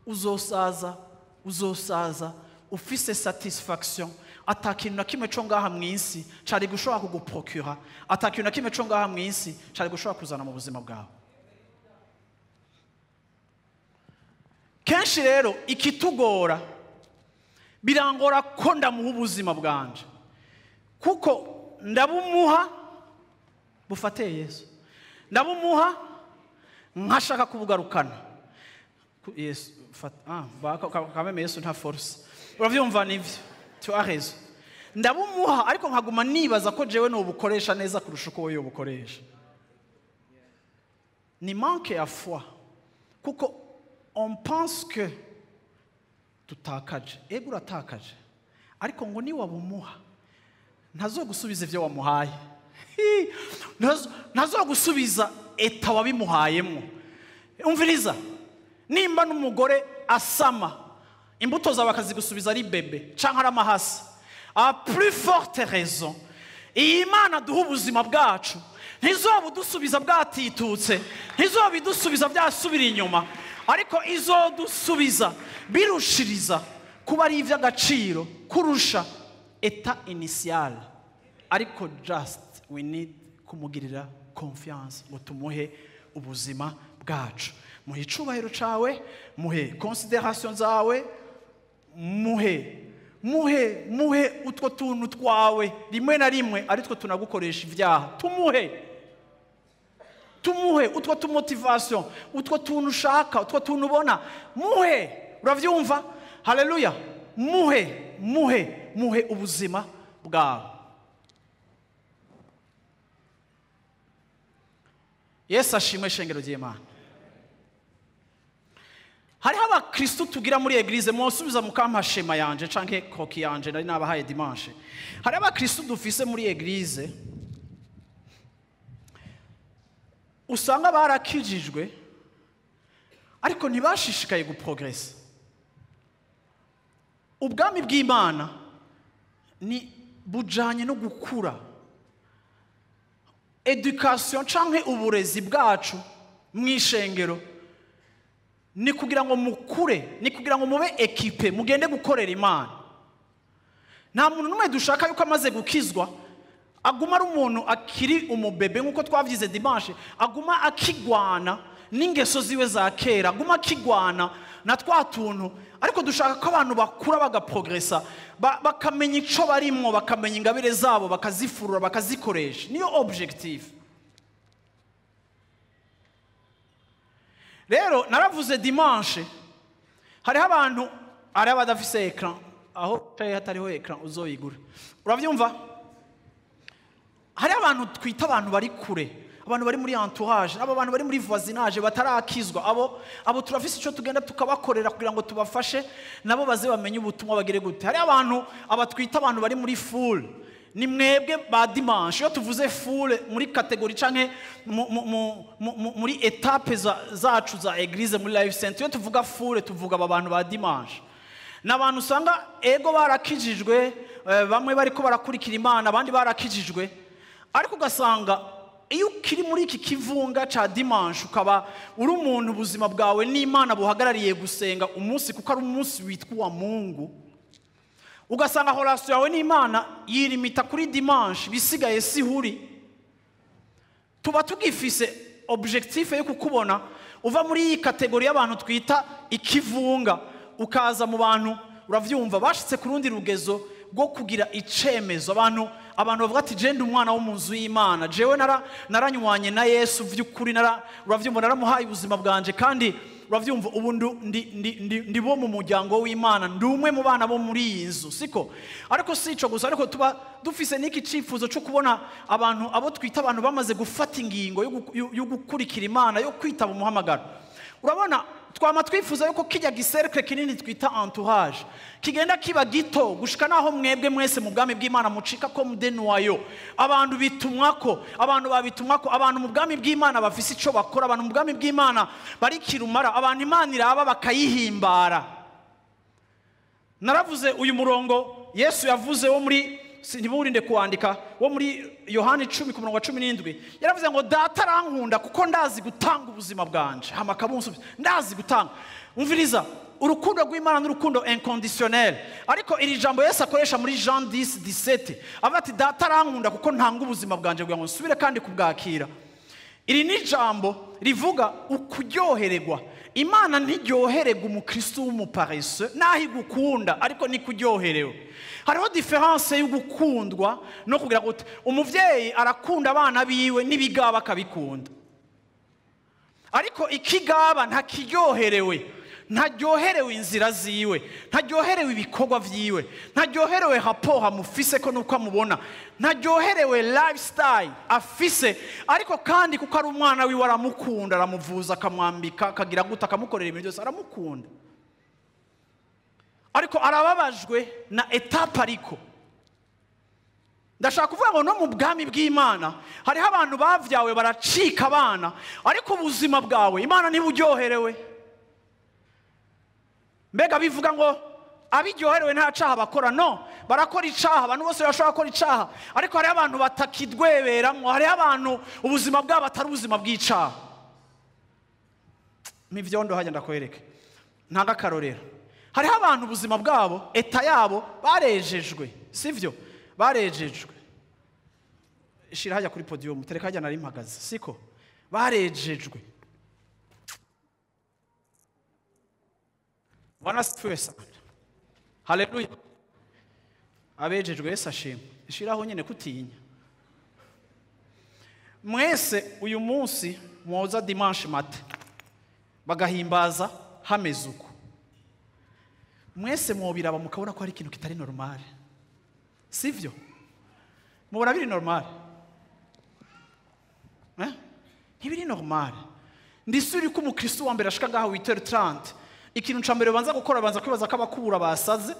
uzosaza, uzosaza ufise satisfaction. Ata kintu na kimwe co ngaha mw'isi cari gushobora kuguprocura, ata kintu na kimwe co ngaha mw'isi cari gushobora kuzana mu buzima bwawe. Kenshi rero ikitugora, birangora ko ndamuha ubuzima bwanje, kuko ndabumuha bufate Yesu, ndabumuha nkashaka kubugarukana. Yesu kameme Yesu nta force, uravyumva nivyo, tu as raison. Ndabumuha ariko nkaguma nibaza ko jewe nobukoresha neza kurusha uko wowe ubukoresha. Ni manque ya foi, kuko on pense que tutakaje. Ego uratakaje, ariko ngo ni wabumuha ntazogusubiza ivyo wamuhaye, ntazogusubiza eta wabimuhayemwo. Umviriza, nimba n'umugore asama imbuto zawe akazigusubiza ari bebe canke ari amahasi, a plus forte raison iyi Imana duha ubuzima bwacu ntizobudusubiza bwatitutse, ntizobidusubiza byasubira inyuma, ariko izodusubiza birushiriza kuba ari ivy'agaciro kurusha eta initial. Ariko just we need kumugirira confiance ngo tumuhe ubuzima bwacu. Muhe icubahiro cawe, muhe consideration zawe, muhe muhe muhe utwo tuntu twawe rimwe na rimwe ari two tunagukoresha ivyaha. Tumuhe, tumuhe utwo tumotivation, utwo tuntu ushaka, utwo tuntu ubona, muhe. Uravyumva? Haleluya. Muhe, muhe, muhe ubuzima bwawe. Yesu ashimwe. Ishengero ry'Imana, hariho abakristo tugira muri eglise, mwosubiza mukampa shema yanje canke koki yanje nari nabahaye dimanche. Hariho abakristo dufise muri eglise usanga barakijijwe ariko ntibashishikaye guprogressa. Ubwami bw'Imana ni bujanye no gukura. Education canke uburezi bwacu mw'ishengero ni kugira ngo mukure, ni kugira ngo mube equipe, mugende gukorera Imana. Nta muntu n'umwe dushaka yuko amaze gukizwa aguma ari umuntu akiri umubebe nk'uko twavyize dimanche, aguma akigwana n'ingeso ziwe za kera, aguma akigwana na twa tuntu. Ariko dushaka ko abantu bakura bagaprogressa, bakamenya ico barimwo, bakamenya ingabire zabo, bakazifurura, bakazikoresha. Niyo objectif. Rero naravuze dimanche, hariho abantu ari abadafise écran, aho hatariho écran uzoyigura. Uravyumva? Hari abantu twita abantu bari kure, abantu bari muri entourage, abo bantu bari muri voisinage batarakizwa, abo turafise ico tugenda tukabakorera kugira ngo tubafashe nabo baze bamenye ubutumwa bagire gute. Hari abantu abatwita abantu bari muri foule, ni mwebwe ba dimanche. Iyo tuvuze foule muri catégorie canke muri étape zacu za église muri life center, iyo tuvuga foule tuvuga aba bantu ba dimanche. N'abantu usanga ego barakijijwe, bamwe bariko barakurikira Imana, abandi barakijijwe, ariko ugasanga Iyo ukiri muri iki kivunga ca dimanche, ukaba uri umuntu ubuzima bwawe n'Imana buhagarariye gusenga umunsi, kuko ari umunsi witwa uwa Mungu, ugasanga relation yawe n'Imana yirimita kuri dimanche, bisigaye si huri, tuba tugifise objectif yo kukubona uva muri iyi catégorie y'abantu twita ikivunga, ukaza mu bantu, uravyumva, bashitse ku rundi rugezo rwo kugira icemezo. Abantu bavuga ati: "Je ndi umwana wo mu nzu y'Imana, jewe naranywanye na Yesu vy'ukuri, uravyumva, naramuhaye ubuzima bwanje, kandi uravyumva, ubu ndi bo mu muryango w'Imana, ndi umwe mu bana bo muri iyi nzu." Siko? Ariko si ico gusa, ariko tuba dufise n'iki cifuzo cyo kubona abantu abo twita abantu bamaze gufata ingingo yo gukurikira Imana, yo kwitaba umuhamagaro. Urabona, twama twifuza yuko kijya gicercle kinini twita entourage kigenda kiba gito, gushika naho mwebwe mwese mu bwami bw'Imana mucika comme des noyaux. Abantu bitumwako, abantu babitumwako, abantu mu bwami bw'Imana bafise ico bakora, abantu mu bwami bw'Imana bari kirumara, abantu Imana iraba bakayihimbara. Naravuze uyu murongo Yesu yavuze wo muri, ntiburinde kuwandika, wo muri Yohani 10 ku murongo wa 17. Yaravuze ngo: "Data arankunda kuko ndazi gutanga ubuzima bwanje, hama akabunsubiza." Ndazi gutanga. Umviriza, urukundo rw'Imana n'urukundo inconditionnel. Ariko iri jambo Yesu akoresha muri Jean 10 17, avuga ati: "Data arankunda kuko ntanga ubuzima bwanje kugira ngo nsubire kandi kubwakira." Iri ni ijambo rivuga ukuryohererwa. Imana ntiryohererwa umukristo w'umuparesseux, naho igukunda, ariko ntikuryoherewe. Hariho différence yo gukundwa no kugira gute. Umuvyeyi arakunda abana biwe, n'ibigaba akabikunda, ariko ikigaba ntakiryoherewe, ntaryoherewe inzira ziwe, ntaryoherewe ibikorwa vyiwe, ntaryoherewe rapport amufise ko nuko amubona, ntaryoherewe lifestyle afise. Ariko kandi kuko ari umwana wiwe, aramukunda, aramuvuza, akamwambika, akagira gute, akamukorera ibintu byose, aramukunda. Ariko arababajwe na étape. Ariko ndashaka kuvuga ngo no mu bwami bw'Imana hariho abantu bavyawe baracika abana, ariko ubuzima bwawe Imana ntiburyoherewe. Mbega bivuga ngo abiryoherewe nta caha bakora? No, barakora icaha. Abantu bose bashobora gukora icaha, ariko hariho abantu batakidweberamwo, hariho abantu ubuzima bwabo atari ubuzima bw'icaha. Mivyondo hajya ndakwereke, ntanga akarorero. Hariho abantu ubuzima bwabo, état yabo, barejejwe, sivyo? Barejejwe. Shira hajya kuri podium, tereka hajya nari mpagaze. Siko? Barejejwe. Bwana asifiwe sana, haleluya. Abejejwe, Yesu ashimwe. Shiraho nyine, kutinya. Mwese uyu munsi mwoza dimanche matin, bagahimbaza hameze uko, mwese mwobiraba mukabona ko hari ikintu kitari normal, sivyo? Mubona biri normal, eh? Ntibiri normal. Ndisuri ko umukristo wa mbere ashika ngaho 8h30, ikintu ca mbere banza gukora, banza kwibaza ko abakubura basaze.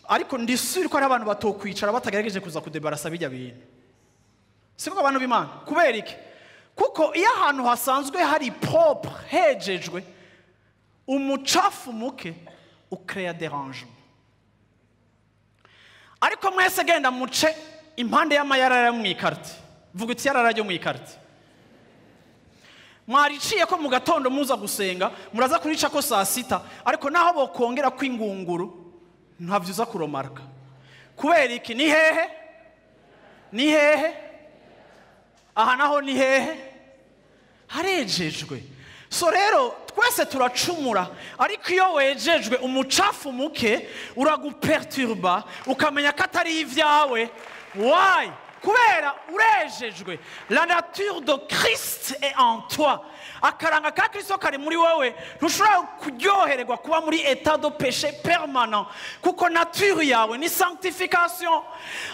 Ariko ndisuri ko hari abantu batokwicara batagerageje kuza kudebarasa bijya bintu. Siko, abantu b'Imana? Kubera iki? Kuko iyo ahantu hasanzwe hari propre, hejejwe, umucafu muke ucréa dérangement. Ariko mwese genda muce impande y'amayarara yo mu iquartier, vuga uti: "Yarara ryo mu iquartier." Mwariciye ko mu gatondo muza gusenga, muraza kurica ko saa sita, ariko naho bokongera ko ingunguru, ntabyo uza kuromarka. Kubera iki? Ni hehe? Ni hehe? Aha naho ni hehe? Harejejwe. So rero twese turacumura, ariko iyo wejejwe, umucafu muke uraguperturba, ukamenya ko atari ibyawe. Why? Kubera urejejwe. La nature de Christ est en toi, akaranga ka Kristo kari muri wowe. Ntushobora kuryohererwa kuba muri état de péché permanent, kuko nature yawe ni sanctification.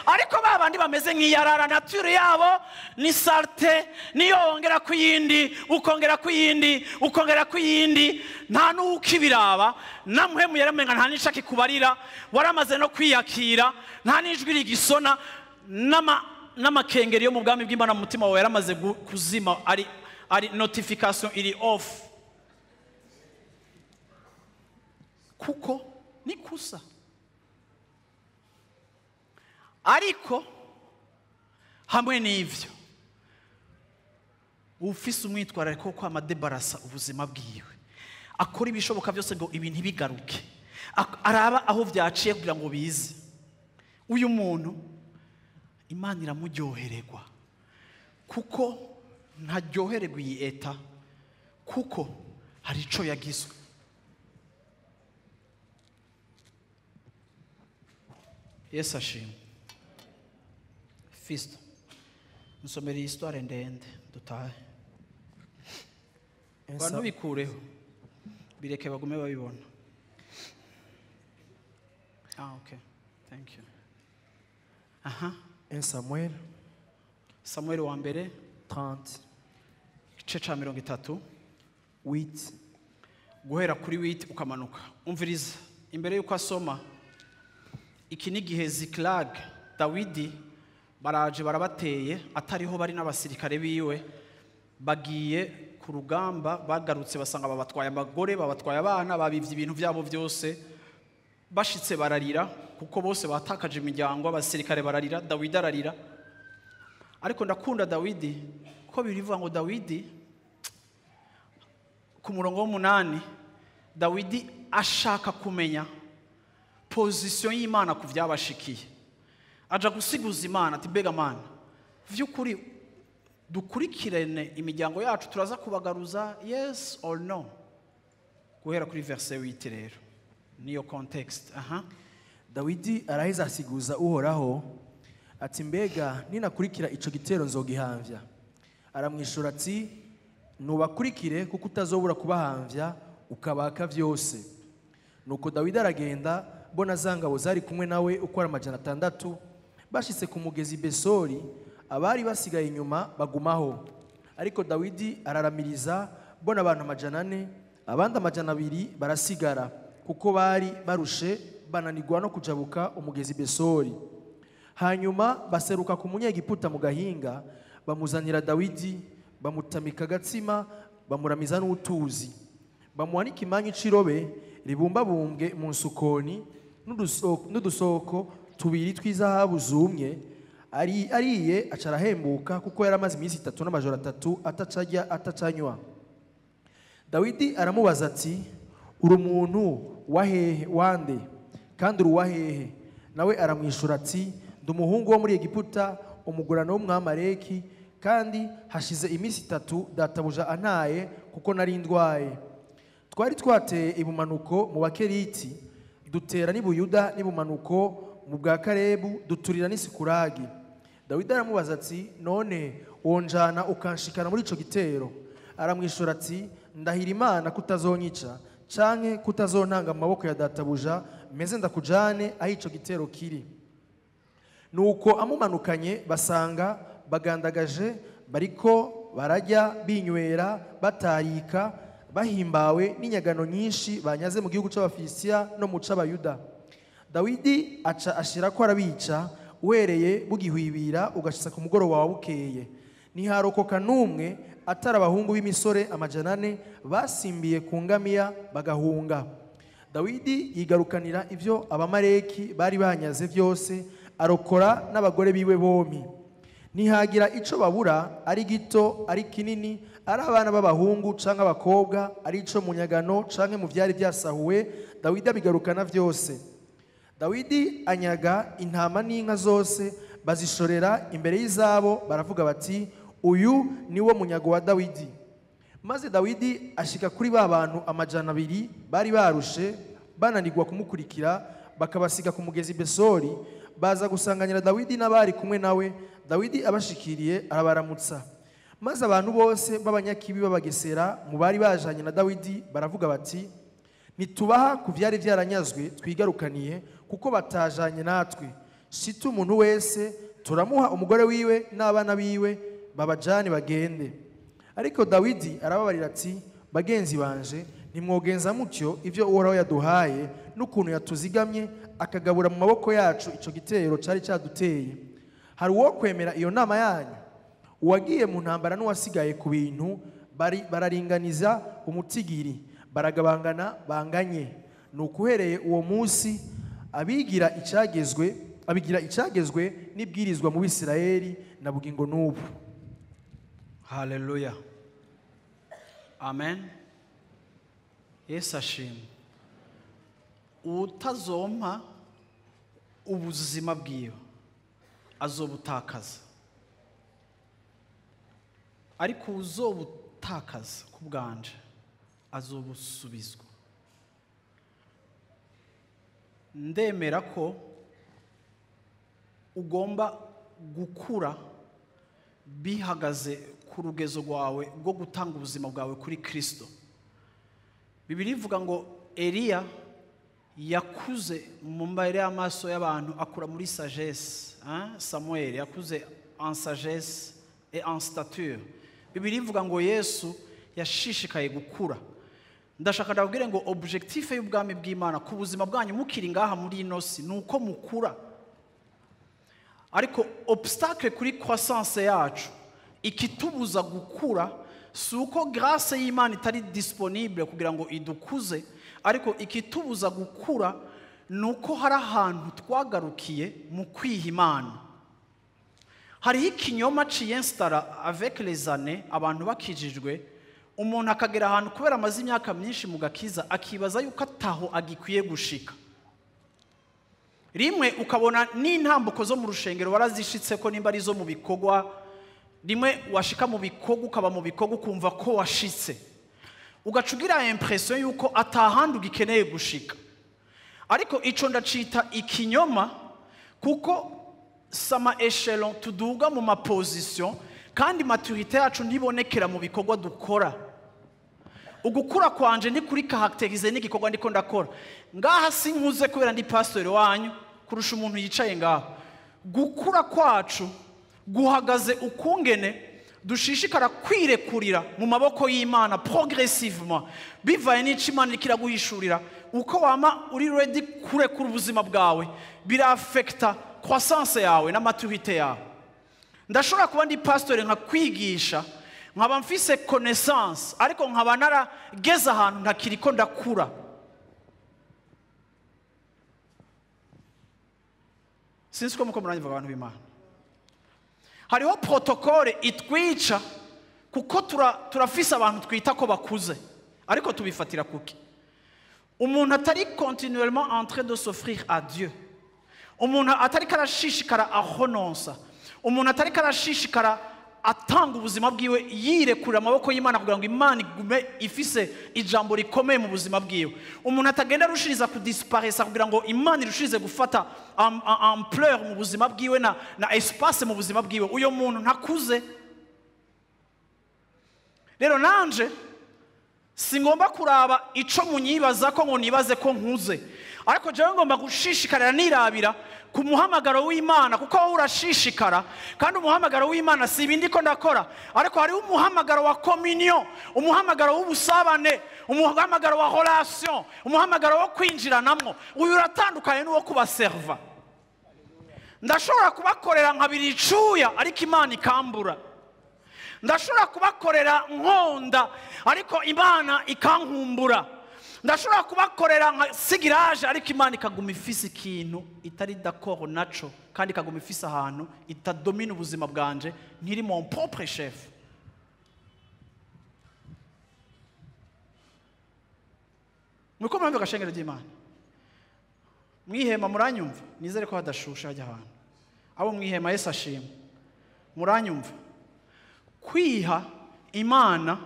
Ariko ba bandi bameze nk'iyarara, nature yabo ni saleté. Niyo wongera ku yindi, ukongera ku yindi, ukongera ku yindi, nta n'ukibiraba. Namuhemu yaramenga nta n'ico akikubarira, waramaze no kwiyakira, nta n'ijwi rigisona, n'amakengeri yo mu bwami bw'Imana mu mutima wawe yaramaze kuzima, ari notification iri off, kuko ni kusa. Ariko hamwe n'ivyo, Ufise umwitwarariko wo kwama debarasa ubuzima bwiwe, akora ibishoboka byose ngo ibintu bigaruke, araba aho vyaciye kugira ngo bize. Uyu muntu Imana iramuryohererwa, kuko ntaryohererwa iyi eta, kuko hari ico yagizwe. Yesu ashimwe. Fisto, nsomera iyi histoire ndende dutahe. Abantu bikureho, bireke bagume babibona. Okay. Thank you. Aha. 1 Samuel. Samuel wa mbere 30. Igice ca 30. 8. Guhera kuri 8 ukamanuka. Umviriza imbere yuko asoma. Iki ni gihe Ziklag Dawidi baraje barabateye, atariho bari n'abasirikare biwe, bagiye ku rugamba, bagarutse basanga babatwaye abagore, babatwaye abana, babivye ibintu byabo byose. Bashitse bararira kuko bose batakaje imiryango, abasirikare bararira, Dawidi ararira. Ariko ndakunda Dawidi ko birivuga ngo Dawidi ku murongo w'umunani, Dawidi ashaka kumenya position y'Imana ku vyabashikiye. Aja gusiguza Imana ati mbega Mana, vy'ukuri dukurikirane imiryango yacu, turaza kubagaruza, yes or no? Guhera kuri verse 8 rero niyo context. Aha. Dawidi araheza asiguza Uhoraho ati mbega ninakurikira ico gitero nzogihamvya. Aramwishura ati nubakurikire kuko utazobura kubahamvya ukabaka vyose. Nuko Dawidi aragenda, bona zangabo zari kumwe nawe uko ari 600, bashitse ku mugezi Besori, abari basigaye inyuma bagumaho. Ariko Dawidi araramiriza, bona abantu 400, abandi 200 barasigara, kuko bari barushe bananirwa no kujabuka umugezi Besori. Hanyuma baseruka ku munyegiputa mu gahinga, bamuzanira Dawidi, bamutamika agatsima, bamuramiza n'utuzi, bamuha n'ikimanyu c'irobe ribumbabumbwe mu nsukoni n'udusoko tubiri tw'izahabu zumye. Ariye aca arahembuka, kuko yari amaze iminsi 3 n'amajoro 3 atacarya atacanywa. Dawidi aramubaza ati uri umuntu wa hehe wande, kandi uri uwa hehe? Nawe aramwishura ati ndi umuhungu wo muri Egiputa, umugurano w'Umwamaleki, kandi hashize iminsi 3 databuja antaye kuko nari ndwaye. Twari twateye ibumanuko mu Bakeriti, dutera n'Ibuyuda n'ibumanuko mu bwa Kalebu, duturira n'Isikuragi. Dawidi aramubaza ati none wonjana ukanshikana muri ico gitero? Aramwishura ati ndahira Imana kutazonyica canke kutazontanga mu maboko ya databuja, meze ndakujane aho ico gitero kiri. Nuko amumanukanye basanga bagandagaje, bariko barajya binywera batarika, bahimbawe n'inyagano nyinshi banyaze mu gihugu c'Abafilisitiya no mu c'Abayuda. Dawidi aca ashira ko arabica, uhereye bugihwibira ugashitsa ku mugoroba wa bukeye. Ntiharokoka n'umwe atari abahungu b'imisore 400 basimbiye ku ngamiya bagahunga. Dawidi yigarukanira ivyo Abamaleki bari banyaze vyose, arokora n'abagore biwe bompi. Ntihagira ico babura, ari gito ari kinini, ari abana b'abahungu canke abakobwa, ari ico mu nyagano canke mu vyari vyasahuwe, Dawidi abigarukana vyose. Dawidi anyaga intama n'inka zose, bazishorera imbere y'izabo, baravuga bati uyu niwo munyago wa Dawidi. Maze Dawidi ashika kuri ba bantu 200 bari barushe bananirwa kumukurikira, bakabasiga ku mugezi Besori. Baza gusanganira Dawidi n'abari kumwe nawe. Dawidi abashikiriye arabaramutsa. Maze abantu bose b'abanyakibi babagesera mu bari bajanye na Dawidi baravuga bati nitubaha ku vyari vyaranyazwe twigarukaniye, kuko batajanye natwe. Shita umuntu wese turamuha umugore wiwe n'abana biwe, babajane bagende. Ariko Dawidi arababarira ati bagenzi banje, ntimwogenza mutyo ivyo Uhoraho yaduhaye n'ukuntu yatuzigamye akagabura mu maboko yacu ico gitero cari caduteye. Hari uwo kwemera iyo nama yanyu? Uwagiye mu ntambara n'uwasigaye ku bintu bararinganiza umutigiri, baragabangana banganye. Nuko uhereye uwo munsi abigira icagezwe n'ibwirizwa mu Bisirayeli na bugingo n'ubu. Haleluya, amen. Yesu ashimwe. Utazompa ubuzima bwiwe azobutakaza, ariko uzobutakaza ku bwanje azobusubizwa. Ndemera ko ugomba gukura bihagaze ku rugezo rwawe rwo gutanga ubuzima bwawe kuri Kristo. Bibiliya ivuga ngo Eliya yakuze mu mbere y'amaso y'abantu, akura muri sagesse, hein? Samuel yakuze en sagesse et en stature. Bibiliya ivuga ngo Yesu yashishikaye gukura. Ndashaka ndababwire ngo objectif y'ubwami bw'Imana ku buzima bwanyu mukiri ngaha muri ino si ni uko mukura. Ariko obstacle kuri croissance yacu, ikitubuza gukura, si uko grâce y'Imana itari disponible kugira ngo idukuze, ariko ikitubuza gukura ni uko hari ahantu twagarukiye mu kwiha Imana. Hariho ikinyoma ciyinstara avec les années, abantu bakijijwe, umuntu akagera ahantu kubera amaze imyaka myinshi mu gakiza akibaza yuko ataho agikwiye gushika. Rimwe ukabona n'intambuko zo mu rushengero warazishitse ko nimba ari zo mu bikorwa, rimwe washika mu bikorwa ukaba mu bikorwa ukumva ko washitse, ugaca ugira impression yuko atahandi ugikeneye gushika. Ariko ico ndacita ikinyoma, kuko sama echelon tuduga mu ma position, kandi maturité yacu ntibonekera mu bikorwa dukora. Ugukura kwanje ndi kuri caractériser n'igikorwa ndiko ndakora. Ngaha sinkuze kubera ndi pastor wanyu kurusha umuntu yicaye ngaha. Gukura kwacu guhagaze ukungene dushishikara kwirekurira mu maboko y'Imana progressivement, bivaye n'ico Imana iriko iraguhishurira. Uko wama uri ready kurekura ubuzima bwawe birafekta croissance yawe na maturité yawe. Ndashobora kuba ndi pastor nkakwigisha, nkaba mfise connaissance, ariko nkaba narageze ahantu ntakiriko ndakura. Sinzi ko muko muranyumva abantu b'Imana. Hariho protocole itwica kuko turafise abantu twita ko bakuze, ariko tubifatira kuki? Umuntu atari continuellement en train de s'offrir à Dieu, umuntu atari karashishikara ahononsa, umuntu atari karashishikara atanga ubuzima bwiwe yirekurira amaboko y'Imana kugira ngo Imana igume ifise ijambo rikomeye mu buzima bwiwe, umuntu atagenda arushiriza kudisparesa kugira ngo Imana irushirize gufata ampleur mu buzima bwiwe na espace mu buzima bwiwe, uyo muntu ntakuze. Rero nanje singomba kuraba ico munyibaza ko ngo nibaze ko nkuze, ariko jewe ngomba gushishikarira nirabira ku muhamagaro w'Imana, kuko wowe urashishikara. Kandi umuhamagaro w'Imana si ibindi ko ndakora, ariko hariho umuhamagaro wa communion, umuhamagaro w'ubusabane, umuhamagaro wa relation, umuhamagaro wo kwinjiranamwo. Uyu uratandukanye n'uwo kubaserva. Ndashobora kubakorera nkabiri icuya ariko Imana ikambura. Ndashobora kubakorera nkonda ariko Imana ikankumbura. Ndashobora kubakorera nka sigiraje ariko Imana ikaguma ifise ikintu itari d'accord naco, kandi ikaguma ifise ahantu itadomina ubuzima bwanje, nkiri mon propre chef. Muko murumva gashengero ry'Imana? Mwihema muranyumva? Nizere ko hadashusha hajya ahantu. Abo mwihema Yesu ashimwe. Muranyumva? Kwiha Imana,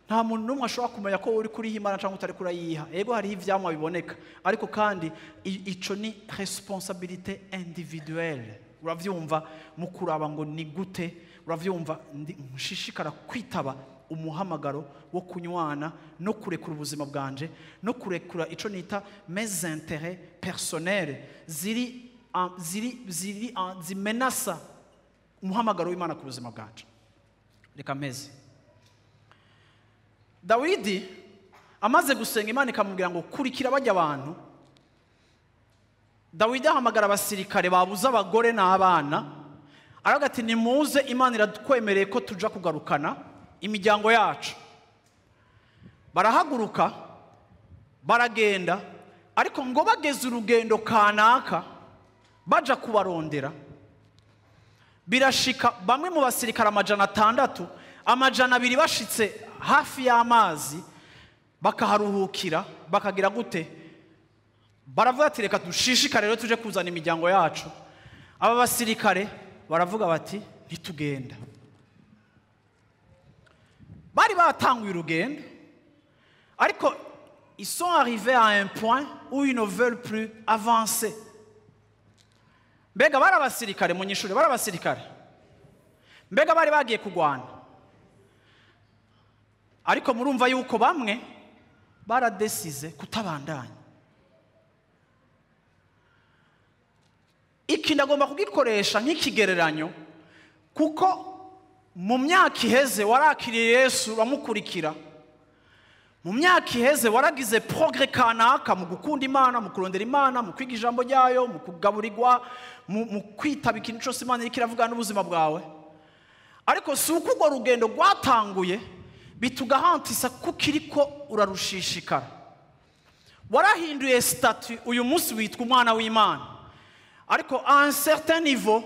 nta muntu n'umwe ashobora kumenya ko uri kuriha Imana cyangwa utari kurayiha. Ego hariho ivyamwa biboneka, ariko kandi ico ni responsabilité individuelle. Uravyumva mu kuraba ngo ni gute, uravyumva nshishikara kwitaba umuhamagaro wo kunywana no kurekura ubuzima bwanje no kurekura ico nita mes intérêts personnels ziri ziri ziri zimenasa umuhamagaro w'Imana ku buzima bwanje. Reka meze. Dawidi amaze gusenga Imana ikamubwira ngo kurikira bajya abantu. Dawidi ahamagara abasirikare babuze abagore n'abana, aravuga ati nimuze, Imana iratwemereye ko tuja kugarukana imiryango yacu. Barahaguruka baragenda, ariko ngo bageze urugendo kanaka baja kubarondera, birashika bamwe mu basirikare 600 200 bashitse hafi y'amazi bakaharuhukira, bakagira gute? Baravuga ati reka dushishikare rero tuje kuzana imiryango yacu. Aba basirikare baravuga bati ntitugenda. Bari batanguye urugendo, ariko ils sont arrivés à un point où ils ne veulent plus avancer. Mbega bari abasirikare mu nyishure, bari abasirikare. Mbega bari bagiye kugwana. Ariko murumva yuko bamwe baradesize kutabandanya. Iki ndagomba kugikoresha nk'ikigereranyo, kuko mu myaka iheze warakiriye Yesu uramukurikira. Mu myaka iheze waragize progrès kanaka mu gukunda Imana, mu kurondera Imana, mu kwiga ijambo ryayo, mu kugaburirwa, mu kwitaba ikintu cyose Imana iriko iravuga n'ubuzima bwawe. Ariko si uko urwo rugendo rwatanguye bitugahantisa kukiriko urarushishikara. Warahinduye statut, uyu munsi witwa umwana w'Imana. Ariko à un certain niveau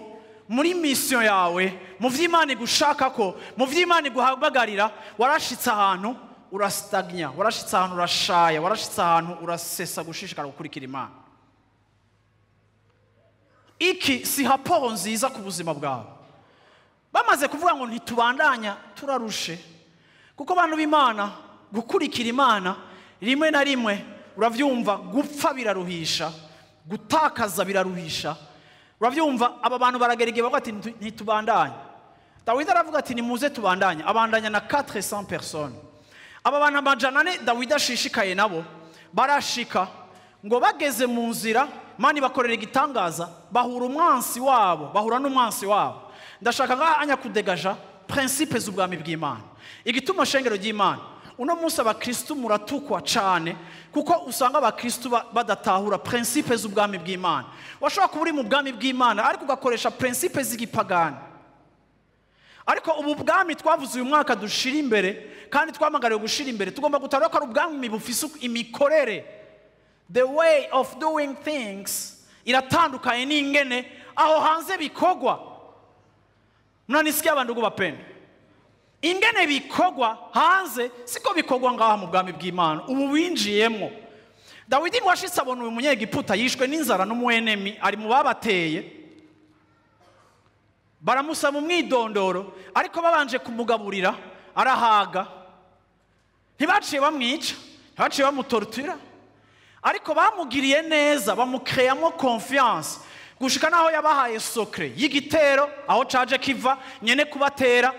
muri mission yawe, mu vy'Imana igushaka ko, mu vy'Imana iguhamagarira, warashitse ahantu urastagnya, warashitse ahantu urashaya, warashitse ahantu urasesa gushishikara gukurikira Imana. Iki si rapport nziza ku buzima bwawe. Bamaze kuvuga ngo ntitubandanya turarushe, kuko abantu b'Imana gukurikira Imana rimwe na rimwe uravyumva gupfa biraruhisha, gutakaza biraruhisha. Uravyumva aba bantu baragerege bavuga ati ntitubandanye. Dawidi aravuga ati nimuze tubandanye, abandanya na 400 personnes. Aba bantu 400 Dawidi ashishikaye nabo barashika, ngo bageze mu nzira mani bakorera igitangaza, bahura umwansi wabo, bahura n'umwansi wabo. Ndashaka ngaha anya kudegaja principe z'ubwami bw'Imana. Igituma shengero ry'Imana uno munsi abakristu muratukwa cane, kuko usanga abakristu badatahura principe z'ubwami bw'Imana. Washobora kuba uri mu bwami bw'Imana ariko ugakoresha principe z'igipagani. Ariko ubu bwami twavuze uyu mwaka dushira imbere, kandi twamagariwe gushira imbere, tugomba gutahura ko ari ubwami bufise imikorere. The way of doing things iratandukanye n'ingene aho hanze bikogwa. Mnanisikia bandugu bapendwa? Ingene bikogwa hanze siko bikogwa ngaha mu bwami bw'Imana ubu winjiyemo. Dawidi washitse abona uyu munyegiputa yishwe n'inzara n'umuenemi ari mu babateye, baramusaba umwidondoro, ariko babanje kumugaburira arahaga. Ntibaciye bamwica, ntibaciye bamutortura, ariko bamugiriye neza, bamukreyamo confiance gushika naho yabahaye sokre y'igitero aho caje kiva nyene kubatera,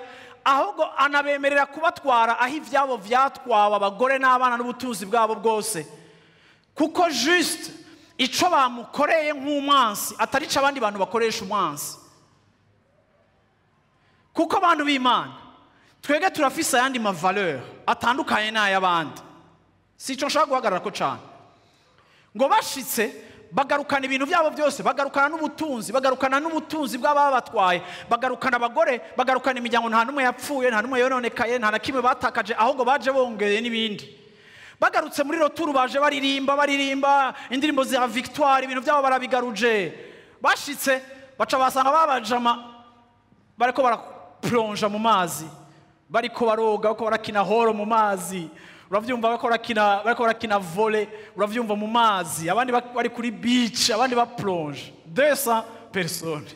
ahubwo anabemerera kubatwara aho ivyabo vyatwawe, abagore n'abana n'ubutunzi bwabo bwose, kuko juste ico bamukoreye nk'umwansi atari ico abandi bantu bakoresha umwansi. Kuko abantu b'Imana twege turafise ayandi ma valeur atandukanye n'ay'abandi. Si ico nshaka guhagarara ko cane. Ngo bashitse bagarukana ibintu byabo byose, bagarukana n'ubutunzi, bagarukana n'ubutunzi bw'ababatwaye, bagarukana abagore, bagarukana imiryango, nta numwe yapfuye, nta numwe yononekaye, nta na kimwe batakaje, ahubwo baje bongeye n'ibindi. Bagarutse muri roturu baje baririmba, baririmba indirimbo za victoire, ibintu byabo barabigaruje. Bashitse baca basanga babajama bariko baraplonja mu mazi, bariko baroga, bariko barakina horo mu mazi. Uravyumva bariko barakina volley, uravyumva mu mazi, abandi bari kuri beach, abandi ba plonge. 200 personnes.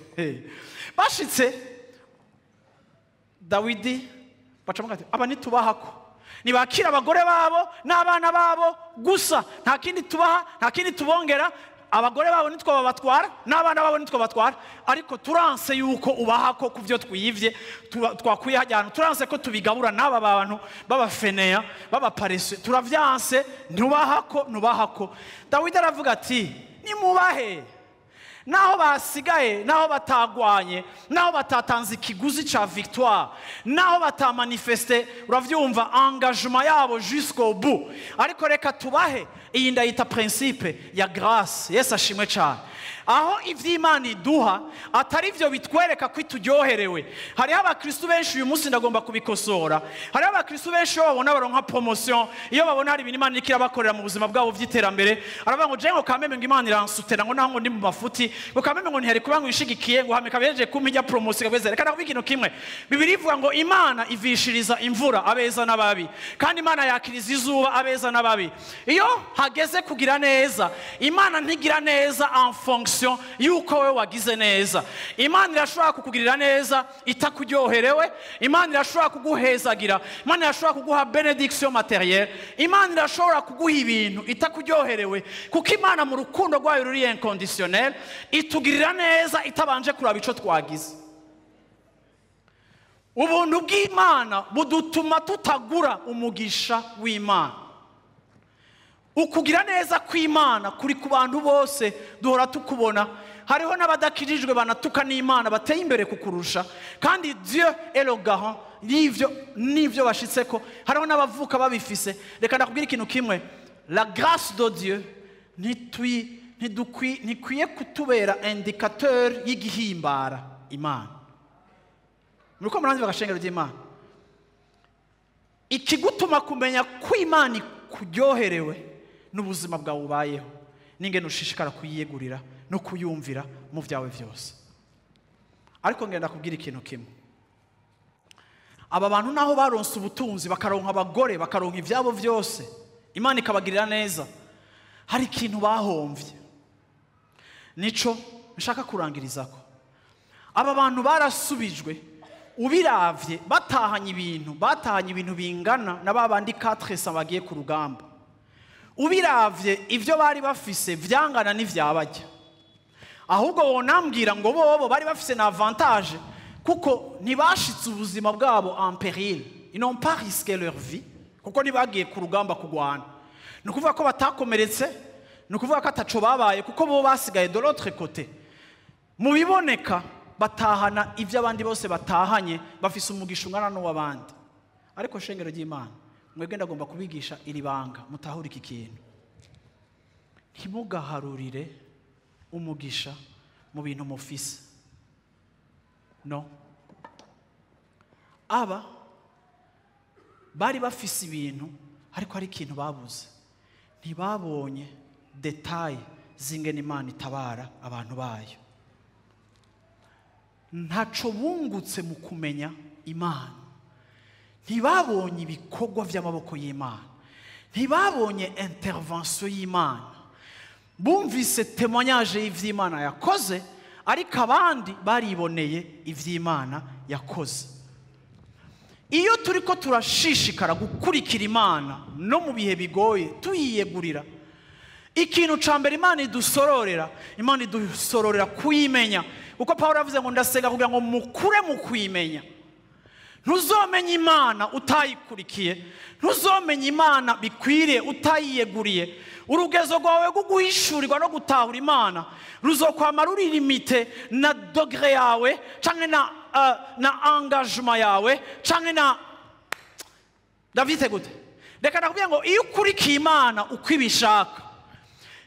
Bashitse Dawidi baca bavuga ati aba nitubahako, nibakira abagore babo n'abana babo gusa, nta kindi tubaha, nta kindi tubongera. Abagore babo nitwo babatwara n'abana babo nitwo batwara, ariko turanse yuko ubahako kuvyo twiyivye twakwiye hajyana, turanse ko tubigabura n'aba bantu babafeneya babaparese, turavyanse, ntubahako, ntubahako. Dawidi aravuga ati nimubahe, naho basigaye, naho batagwanye, naho batatanze ikiguzi ca victoire, naho batamanifeste, uravyumva engagement yabo jusqu'au bout, ariko reka tubahe. Iyi ndayita principe ya grâce. Yesu ashimwe cyane. Aho ivy'Imana iduha atari vyo bitwereka ko ituryoherewe. Hariho abakristu benshi uyu munsi, ndagomba kubikosora, hariho abakristu benshi iyo babona baronka promotion, iyo babona hari ibintu Imana iriko irabakorera mu buzima bwabo vy'iterambere, aravuga ngo je ngo kameme ngo Imana iransutera, ngo naho ngo ndi mu mafuti, ngo kameme ngo ntihari kuba ngo ishigikiye, ngo hame kabeje kumpa ijya promotion kabeze. Reka nakubwira ikintu kimwe: Bibiliya ivuga ngo Imana ivishiriza imvura abeza n'ababi, kandi Imana yakiriza izuba abeza n'ababi. Iyo hageze kugira neza, Imana ntigira neza en fonction y'uko wowe wagize neza. Imana irashobora kukugirira neza itakuryoherewe. Imana irashobora kuguhezagira, Imana irashobora kuguha bénédiction matérielle, Imana irashobora kuguha ibintu itakuryoherewe, kuko Imana mu rukundo rwayo ruri inconditionnel itugirira neza itabanje kuraba ico twagize. Ubuntu bw'Imana budutuma tutagura umugisha w'Imana. Ukugira neza kw'Imana kuri ku bantu bose, duhora tukubona. Hariho n'abadakirijwe banatuka n'Imana bateye imbere kukurusha, kandi Dieu est le garant y'ivyo n'ivyo bashitseko. Hariho n'abavuka babifise. Reka ndakubwira ikintu kimwe: la grâce de Dieu ntikwiye kutubera indicateur y'igihimbara Imana. Muriko muranzi bagashengero ry'Imana, ikigutuma kumenya ko Imana ikuryoherewe n'ubuzima bwawe ubayeho n'ingene ushishikara kuyiyegurira no kuyumvira mu byawe byose. Ariko ngenda kubwira ikintu kimwe: aba bantu naho baronse ubutunzi, bakaronka abagore, bakaronka ibyabo byose, Imana ikabagirira neza, hari ikintu bahomvye, nico nshaka kurangirizako. Aba bantu barasubijwe, ubiravye batahanye ibintu bingana na ba bandi 400 bagiye ku rugamba. Ubiravye, ivyo bari bafise vyangana n'ivyabajya. Ahubwo wonambwira ngo bobo bari bafise na avantage, kuko ntibashitse ubuzima bwabo en péril, ils n'ont pas risqué leur vie, kuko ntibagiye ku rugamba kugwana. Ni ukuvuga ko batakomeretse, ni ukuvuga ko ataco babaye, kuko bo basigaye de l'autre côté. Mu biboneka batahana ibyo abandi bose batahanye, bafise umugisha ungana n'uw'abandi. Ariko shengero ry'Imana, mwebwe ndagomba kubigisha iri banga, mutahure iki kintu: ntimugaharurire umugisha mu bintu mufise. No aba bari bafise ibintu, ariko hari ikintu babuze: ntibabonye détails z'ingene Imana itabara abantu bayo. Ntaco bungutse mu kumenya Imana. Ntibabonye ibikorwa by'amaboko y'Imana, ntibabonye intervention y'Imana. Bumvise témoignage y'ivy'Imana yakoze, ariko abandi bariboneye ivy'Imana yakoze. Iyo turiko turashishikara gukurikira Imana no mu bihe bigoye, tuyiyegurira, ikintu ca mbere Imana idusororera, Imana idusororera kuyimenya, kuko Pawulo yavuze ngo ndasenga kugira ngo mukure mu kuyimenya. Ntuzomenya Imana utayikurikiye, ntuzomenya Imana bikwiriye utayiyeguriye. Urugezo rwawe rwo guhishurirwa no gutahura Imana ruzokwama ruri limité na degré yawe canke na engagement yawe canke na, ndavyite gute? Reka nakubwira ngo iyo ukurikiye Imana uko ibishaka,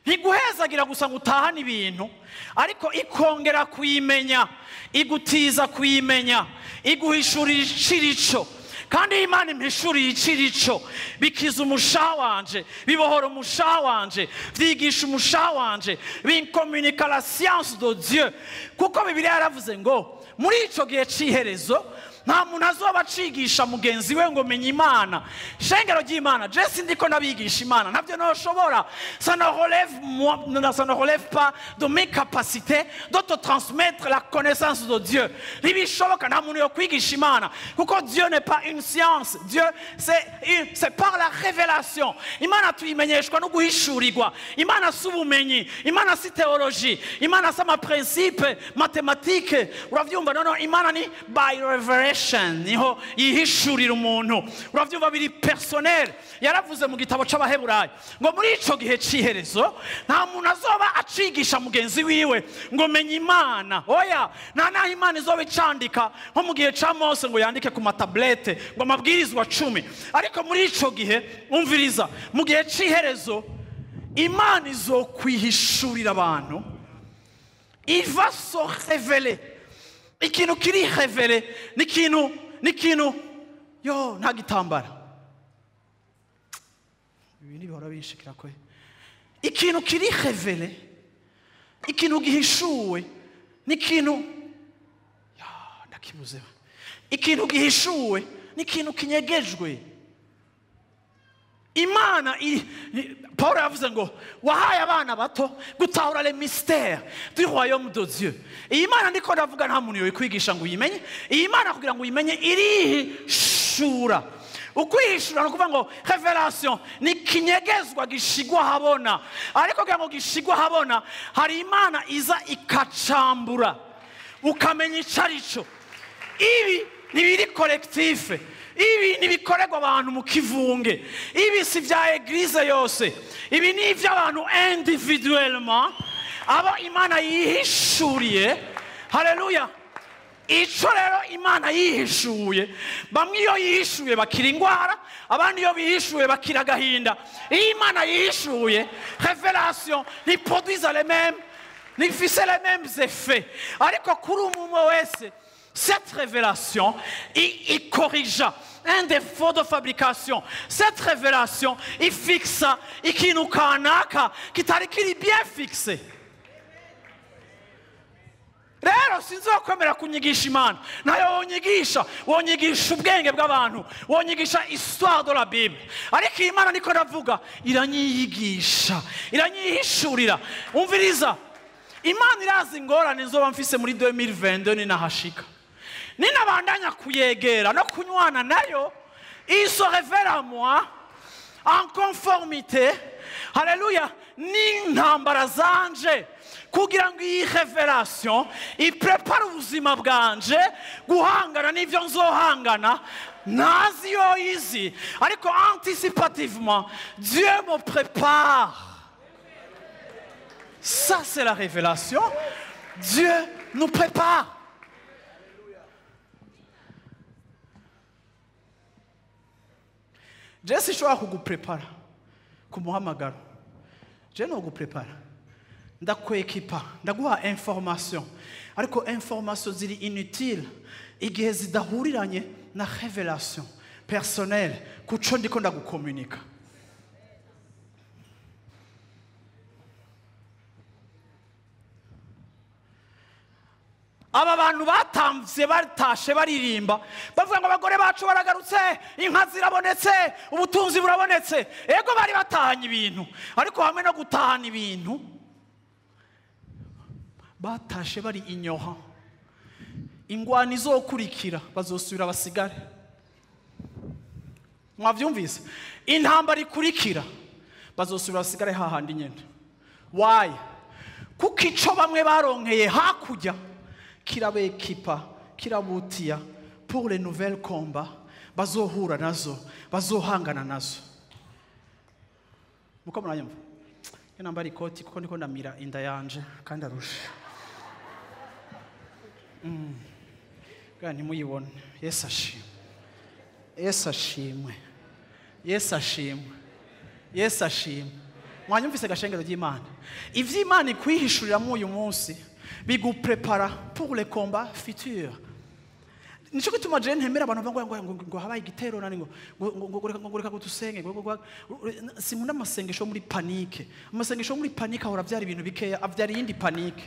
ntiguhezagira gusa ngo utahane ibintu, ariko ikongera kuyimenya, igutiza kuyimenya, iguhishurira icirico. Kandi iyo Imana impishuriye icirico, bikiza umushaha wanje, bibohora umushaha wanje, byigisha umushaha wanje, binkomunika la science de Dieu, kuko Bibiliya yaravuze ngo muri ico gihe c'iherezo nta muntu azoba acigisha mugenzi we ngo menya Imana. Shengero ry'Imana, je sindiko nabigisha Imana, ntabyo noshobora. Ça ne relève moi, non, ça ne relève pas de mes capacités de te transmettre la connaissance de Dieu. Ntibishoboka, nta muntu yo kwigisha Imana, kuko Dieu n'est pas une science. Dieu, c'est par la révélation. Imana tuyimenyeshwa no guhishurirwa. Imana si ubumenyi, Imana si théologie, Imana si amaprincipe mathématique, uravyumva? No, Imana ni by revelation, niho yihishurira umuntu, uravyumva? Biri personnel. Yaravuze mu gitabo c'Abaheburayo ngo muri ico gihe c'iherezo nta muntu azoba acigisha mugenzi wiwe ngo menya Imana. Oya, nta naho Imana izoba icandika nko mu gihe ca Mose ngo yandike ku matablete ngo amabwirizwa 10. Ariko muri ico gihe, umviriza, mu gihe c'iherezo Imana izokwihishurira abantu. Il va se révéler. Ikintu kiri révélé n'ikintu yo nta gitambara. Ibi ntibihora binshikira kwe. Ikintu kiri révélé, ikintu gihishuwe, n'ikintu ya ndakibuze. Ikintu gihishuwe n'ikintu kinyegejwe. Imana Paul yavuze ngo wahaye abana bato gutahura les mystères du royaume de Dieu. Iyi Imana ndiko ndavuga nta muntu yoyikwigisha ngo uyimenye. Iyi Imana kugira ngo uyimenye irihishura. Ukwihishura ni ukuvuga ngo revelation ni kinyegezwa gishigwa habona. Ariko kugira ngo gishigwa habona hari Imana iza ikacambura ukamenya ico arico. Ibi ntibiri collectif. Ibi nibikorerwa abantu mu kivunge. Ibi si vya eglise yose. Ibi ni ivy'abantu individuellement abo Imana yihishuriye. Haleluya. Ico rero Imana yihishuye, bamwe iyo yihishuye bakira ingwara, abandi iyo bihishuye bakira agahinda. Iyo Imana yihishuye, révélation ntiproduise les mêmes, ntifise les mêmes effets. Ariko kuri umwe wese, cette révélation, il corrigea un défaut de fabrication. Cette révélation, il fixa ikintu kanaka kitari kiri bien fixé. Rero sinzokwemera kunyigisha Imana. Nayo wonyigisha, wonyigisha ubwenge bw'abantu, wonyigisha histoire de la Bible. Ariko iyi Imana niko ndavuga, iranyiyigisha, iranyihishurira. Umviriza, Imana irazi ingorane nzoba mfise muri 2022 ninahashika. Ninabandanya kuyegera no kunywana nayo, il se révèle à moi en conformité, haleluya, n'intambara zanje, kugira ngo iyi révélation iprepare ubuzima bwanje guhangana n'ivyo nzohangana ntazi yo izi, ariko anticipativement Dieu me prépare. Ça c'est la révélation. Dieu nous prépare. Je sinshobora kuguprepara ku muhamagaro. Je no guprepara, ndakwekipa, ndaguha information, ariko information ziri inutile igihe zidahuriranye na révélation personnelle kuco ndiko ndagukomunika. Aba bantu batamvye batashe baririmba bavuga ngo abagore bacu baragarutse, inka zirabonetse, ubutunzi burabonetse. Ego bari batahanye ibintu, ariko hamwe no gutahana ibintu batashe bari inyoha. Ingwani izokurikira bazosubira basigare. Mwavyumvise? Intambara ikurikira bazosubira basigare hahandi nyene. Why? Kuko ico bamwe baronkeye hakurya kirabekipa, kirabutia pour les nouvelles combats bazohura nazo, bazohangana nazo. Muko muranyumva? Nambara ikoti kuko ndiko ndamira inda yanje kandi arusha. Kandi ntimuyibone. Yesu ashimwe. Yesu ashimwe. Yesu ashimwe. Yesu ashimwe. Mwanyumvise gashengero ry'Imana. Ivy'Imana ikwihishuriramwo uyu munsi biguprepara pour les combats futurs. Nico gituma je ntemera abantu bavuga ngo ngo habaye igitero nani ngo ngo reka ngo reka gutusenge ngo sinkunda amasengesho muri panique. Amasengesho muri panique ahora avyara ibintu bikeya, avyara iyindi panique.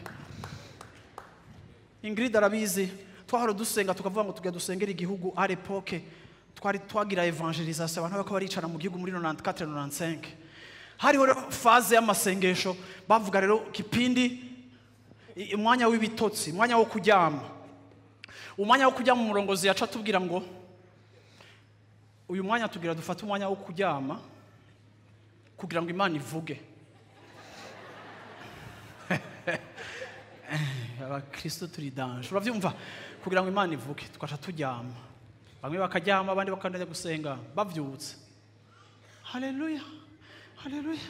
Ingrid arabizi, twahora dusenga tukavuga ngo tujya dusengera igihugu à l'époque twari twagira evangelisation abantu bako baricara mu gihugu muri 94 95. Hariho phase y'amasengesho bavuga rero kipindi umwanya w'ibitotsi, umwanya wo kuryama. Umwanya wo kuryama umurongozi yaca tubwira ngo uyu mwanya tugira dufate umwanya wo kuryama kugira ngo Imana ivuge. Abakristo turi danger. Uravyumva? Kugira ngo Imana ivuge tukaca turyama. Bamwe bakaryama abandi bakandanya gusenga bavyutse. Haleluya. Haleluya.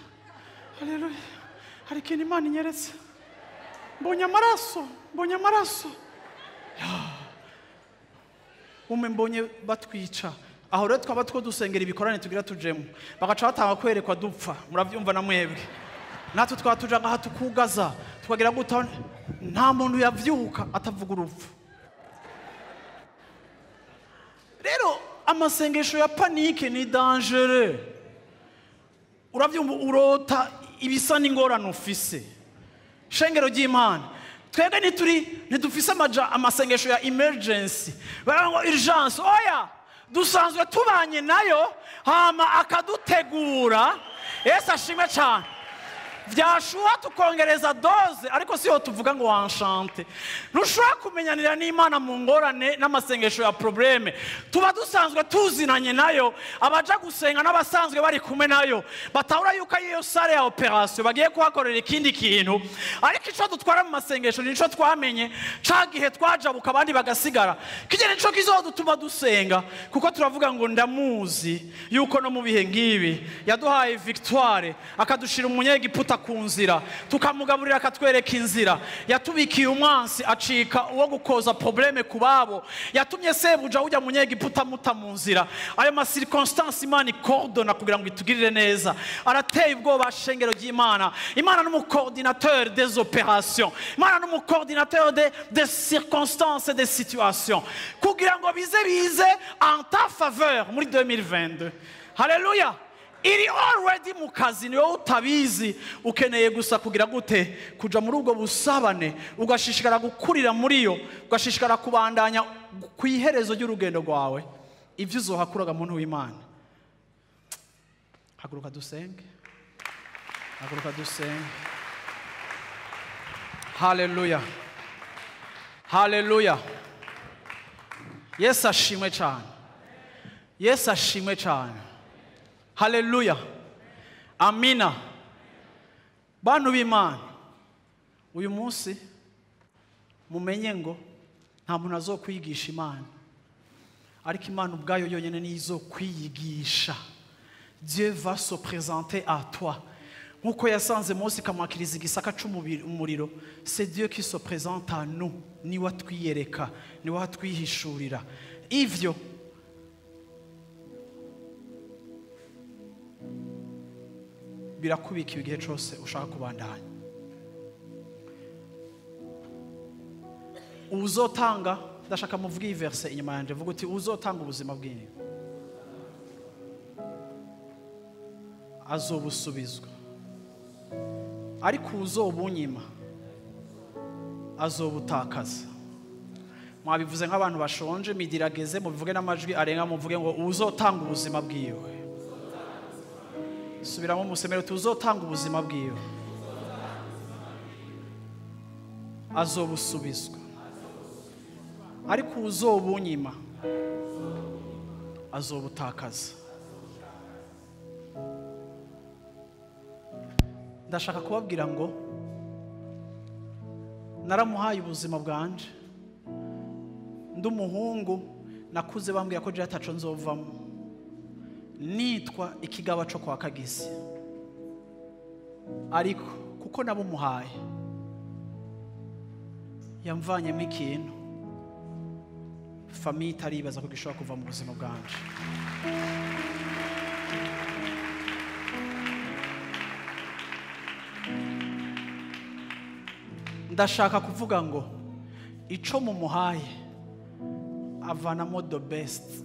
Haleluya. Hari ikintu Imana inyeretse. Mbonye amaraso, mbonye amaraso. Umwe mbonye batwica. Aho rero twaba two dusengera ibikorane tugira tujemo. Bagaca batanga kwerekwa dupfa. Muravyumva na mwebwe. Natwe twaba tuja ngaha tukugaza, tukagira guta Nta muntu yavyuka atavuga urupfu. Rero amasengesho ya panique ni dangereux. Uravyumva urota ibisa n'ingorane ufise. Shengero ry'Imana, twebwe ntituri ntidufise amasengesho ya emergency, baravuga ngo urgence. Oya, dusanzwe tubanye nayo, hama akadutegura. Yesu ashimwe cyane. Vyashuha tukongereza dose, ariko siho tuvuga ngo enchante. Ntushobora kumenyanira n'Imana mu ngorane n'amasengesho ya problème. Tuba dusanzwe tuzinanye nayo. Abaja gusenga n'abasanzwe bari kumwe nayo batahura yuko iyo salle ya opération bagiye kuhakorera ikindi kintu. Ariko ico dutwara mu masengesho nico twamenye ca gihe twajabuka abandi bagasigara. Kije nico kizodutuma dusenga, kuko turavuga ngo ndamuzi yuko no mu bihe ngibi yaduhaye victoire, akadushira umunyegiputa ku nzira, tukamugaburira akatwereka inzira. Yatubikiye umwansi acika uwo gukoza problème ku babo, yatumye sebuja ujya munyegiputa muta mu nzira. Ayo ma circonstances Imana ikordona kugira ngo itugirire neza. Arateye ubwoba shengero ry'Imana. Imana ni umucoordinateur des opérations, Imana ni umucoordinateur des circonstances et des situations, kugira ngo bize bize en ta faveur muri 2022. Haleluya. Iri already mu kazi, niwe utabizi. Ukeneye gusa kugira gute? Kuja muri ubwo busabane, ugashishikara gukurira muri yo, ugashishikara kubandanya ku iherezo ry'urugendo rwawe. Ivyo uzohakuraga muntu w'Imana. Haguruka dusenge, haguruka dusenge. Haleluya, haleluya. Yesu ashimwe cyane, Yesu ashimwe cyane. Haleluya, amina. Bantu b'Imana, uyu munsi mumenye ngo nta muntu azokwigisha Imana, ariko Imana ubwayo yonyine niyo izokwiyigisha. Dieu va se présenter à toi. Nkuko yasanze Mose ikamwakiriza igisaka c'umuriro, c'est Dieu qui se présente à nous. Niwe atwiyereka, niwe atwihishurira. Ivyo birakubika igihe cyose ushaka kubandanya. Uzotanga, ndashaka muvuge iyi verse inyuma yanje, vuga uti uzotanga ubuzima bwiwe azobusubizwa, ariko uzobunyima azobutakaza. Mwabivuze nk'abantu bashonje, midirageze mubivuge n'amajwi arenga, muvuge ngo uzotanga ubuzima bwiwe. Subiramo musemere uti uzotanga ubuzima bwiwe azobusubizwa, ariko uzobunyima azobutakaza. Ndashaka kubabwira ngo naramuhaye ubuzima bwanje. Ndi umuhungu nakuze bambwira ko je ataco nzovamo, nitwa ikigaba co kwa Kagisi, ariko kuko nabumuhaye yamvanyemo ikintu famille itaribaza ko gishobora kuva mu buzima bwanje. Ndashaka kuvuga ngo ico mumuhaye avanamo the best.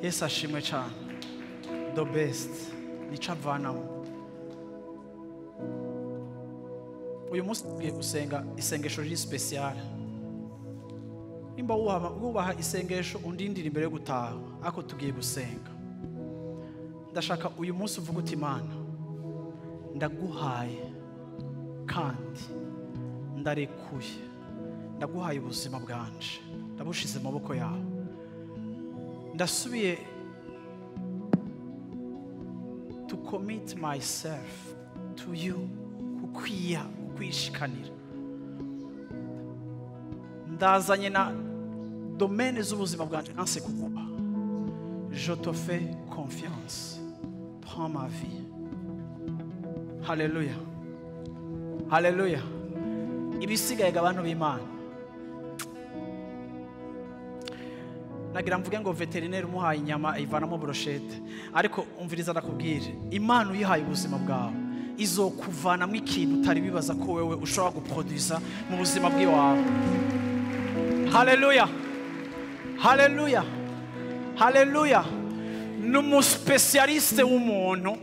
Yesu ashimwe cyane. The best nico avanamo. Uyu munsi tugiye gusenga isengesho riri special. Nimba wubaha isengesho undindira imbere yo gutaha, ariko tugiye gusenga. Ndashaka uyu munsi uvuga uti Imana, ndaguhaye kandi ndarekuye, ndaguhaye ubuzima bwanje, ndabushize mu maboko yawe. Ndasubiye to commit myself to you, kukwiya, kukwishikanira. Ndazanye na domaine z'ubuzima bwanje nanse kuguha. Je te fais confiance, prends ma vie. Haleluya, haleluya. Ibisigaye abantu b'Imana, nagira mvuge ngo veterineri umuhaye inyama ivanamo brochette, ariko umviriza ndakubwire, Imana uyihaye ubuzima bwawe izokuvanamo ikintu utari bibaza ko wewe ushobora guproduza mu buzima bw'iwawe. Haleluya, haleluya, haleluya. Ni umuspesialiste w'umuntu,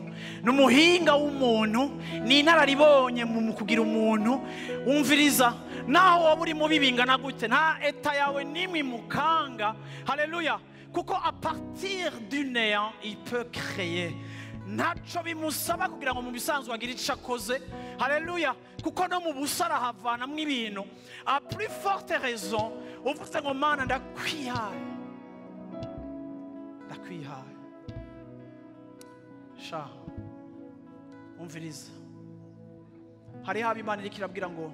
ni umuhinga w'umuntu, ni inararibonye mu kugira umuntu. Umviriza, naho waba uri mubi bingana gute, nta eta yawe nimwe imukanga. Haleluya, kuko à partir du néant il peut créer. Ntaco bimusaba kugira ngo mu bisanzwe agire ico akoze. Haleluya, kuko no mu busa arahavanamwo ibintu. À plus forte raison uvuze ngo Mana ndakwihaye, ndakwihaye. Sha, umviriza, hariho abo Imana iriko irabwira ngo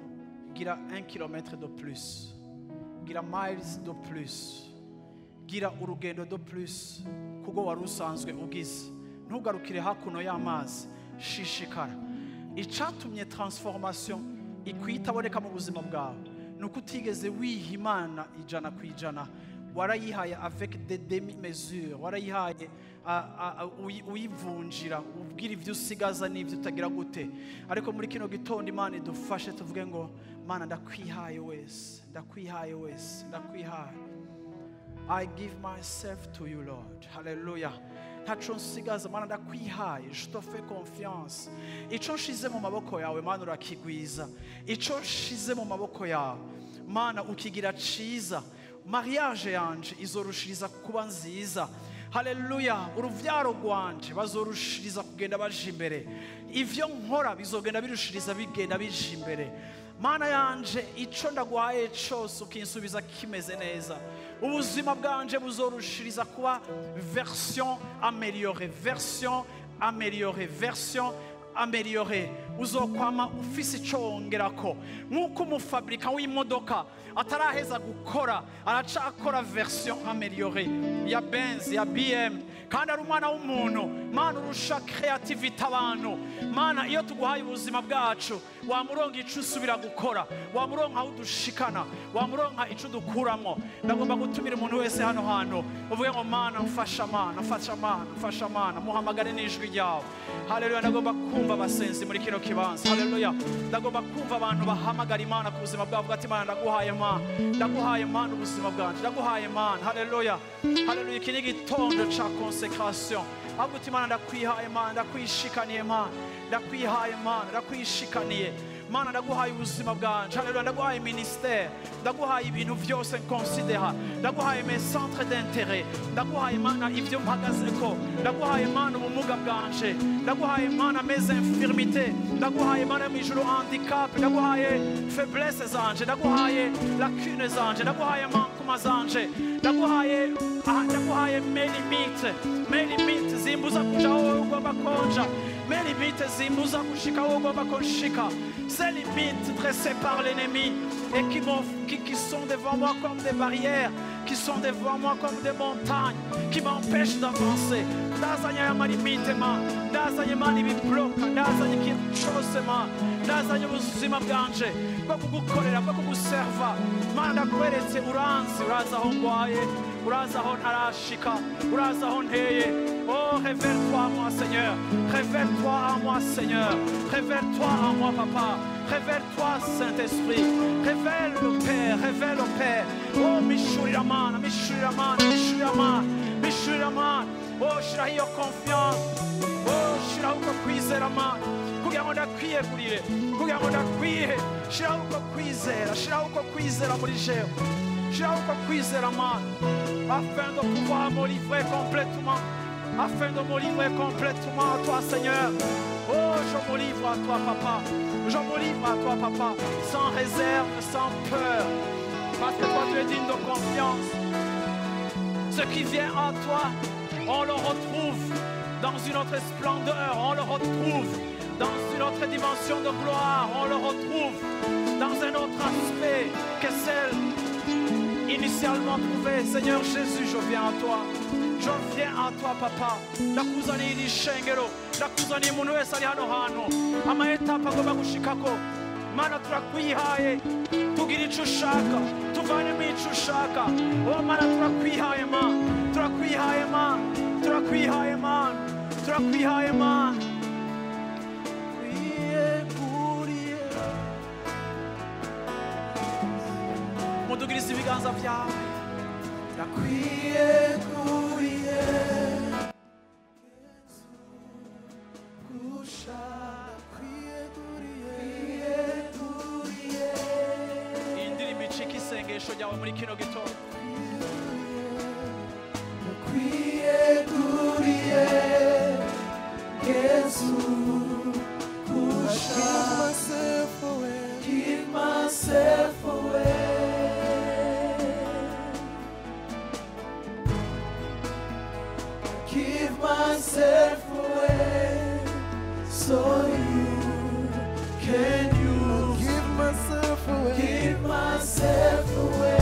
gira 1 kilomètre de plus, gira miles de plus, gira urugendo de plus kuko wari usanzwe ugize. Ntugarukire hakuno y'amazi, shishikara. Icatumye transformation ikwiye itaboneka mu buzima bwawe ni uko utigeze wiha Imana 100%. Warayihaye avec des demi mesures, warayihaye uyivunjira, ubwira ibyo usigaza n'ibyo utagira gute. Ariko muri kino gitondo Imana idufashe tuvuge ngo Mana ndakwihaye wese, ndakwihaye wese, ndakwihaye. I give myself to you, Lord. Hallelujah. Ntaco nsigaza, Mana ndakwihaye, je te fais confiance. Ico nshize mu maboko yawe Mana urakigwiza. Ico nshize mu maboko yawe Mana ukigira ciza. Mariage yanje izorushiriza kuba nziza. Haleluya, uruvyaro rwanje bazorushiriza kugenda baja imbere. Ivyo nkora bizogenda birushiriza bigenda bija imbere. Mana yanje ico ndaguhaye cose ukinsubiza kimeze neza. Ubuzima bwanje buzorushiriza kuba version améliorée, version améliorée, version améliorée. Uzokwama ufise ico wongerako. Nk'uko umufabrika w'imodoka ataraheza gukora, aracakora version améliorée ya Benz, ya BM, kandi ari umwana w'umuntu. Mana urusha creativity abantu. Mana iyo tuguhaye ubuzima bwacu, wamuronka ico usubira gukora, wamuronka aho udushikana, wamuronka ico udukuramo. Ndagomba gutumira umuntu wese hano hantu uvuge ngo Mana mfasha, Mana mfasha, Mana mfasha, Mana muhamagare n'ijwi ryawe. Haleluya, ndagomba kumva abasenzi muri kino kibanza. Haleluya, ndagomba kumva abantu bahamagara Imana ku buzima bwabo, ati Mana ndaguhaye, Mana ndaguhaye, Mana ubuzima bwanje ndaguhaye, Mana. Haleluya, haleluya. Iki ni igitondo ca consecration. Ahubwo uti Mana ndakwihaye, Mana ndakwishikaniye, Mana ndakwihaye, Mana ndakwishikaniye, Mana ndaguhaye ubuzima bwanje. Haleluya, ndaguhaye ministère, ndaguhaye ibintu vyose nkonsidera, ndaguhaye mes centres d'intérêt, ndaguhaye Mana ivyo mpagazeko, ndaguhaye Mana ubumuga bwanje, ndaguhaye Mana mes infirmités, ndaguhaye Mana mw'ijuru handicap, ndaguhaye faiblesse zanje, ndaguhaye lacune zanje, ndaguhaye mankuma zanje, ndaguhaye ndaguhaye mes limites, mes limites zimbuza kuja aho ugomba konja, mes limites zimbuza gushika aho ugomba konshika. Ces limites dressées par l'ennemi et qui sont devant moi comme des barrières, qui sont devant moi comme des montagnes, qui m'empêchent d'avancer. Ndazanye aya malimite ma, ndazanye Mana ibibloka, ndazanye ikintu cose ma, ndazanye ubuzima bwanje bwo kugukorera, bwo kuguserva. Mana ndakweretse, uranzi, urazi aho ngwaye, urazi aho ntarashika, urazi aho nteye. Oh, révèle-toi à moi, Seigneur. Révèle-toi à moi, Seigneur. Révèle-toi à moi, Papa. Révèle-toi, Saint-Esprit. Révèle le Père, révèle le Père. Oh, mishurira Mana, mishurira Mana, mishurira Mana, mishurira Mana. Oh, shiraho iyo confiance. Oh, shiraho uko kwizera Mana, kugira ngo ndakwiyegurire, kugira ngo ndakwihe. Shiraho uko kwizera, shiraho uko kwizera muri jewe, shiraho uko kwizera Mana, afin de pouvoir me livrer complètement, afin de me livrer complètement à toi, Seigneur. Oh, je me livre à toi, Papa. Je me livre à toi, Papa, sans réserve, sans peur, parce que toi, tu es digne de confiance. Ce qui vient à toi, on le retrouve dans une autre splendeur, on le retrouve dans une autre dimension de gloire, on le retrouve dans un autre aspect que celle initialement trouvée. Seigneur Jésus, je viens à toi. Je viens à toi, Papa. Ndakuzaniye iri shengero, ndakuzaniye umuntu wese ari hano hantu, ama étapes agomba gushikako. Mana turakwihaye, tugira ico ushaka, tuvanemo ico ushaka. Oh Mana turakwihaye, ma turakwihaye, ma turakwihaye, ma turakwihaye, ma. Mudugiriza ibiganza byawe. Ndakwiyeguriye iyi ndirimbo icika isengesho ryawe muri kino gitondo. Ndakwiyeguriye Yesu, give myself away. Give myself away so you can use. Give myself away. Give myself away.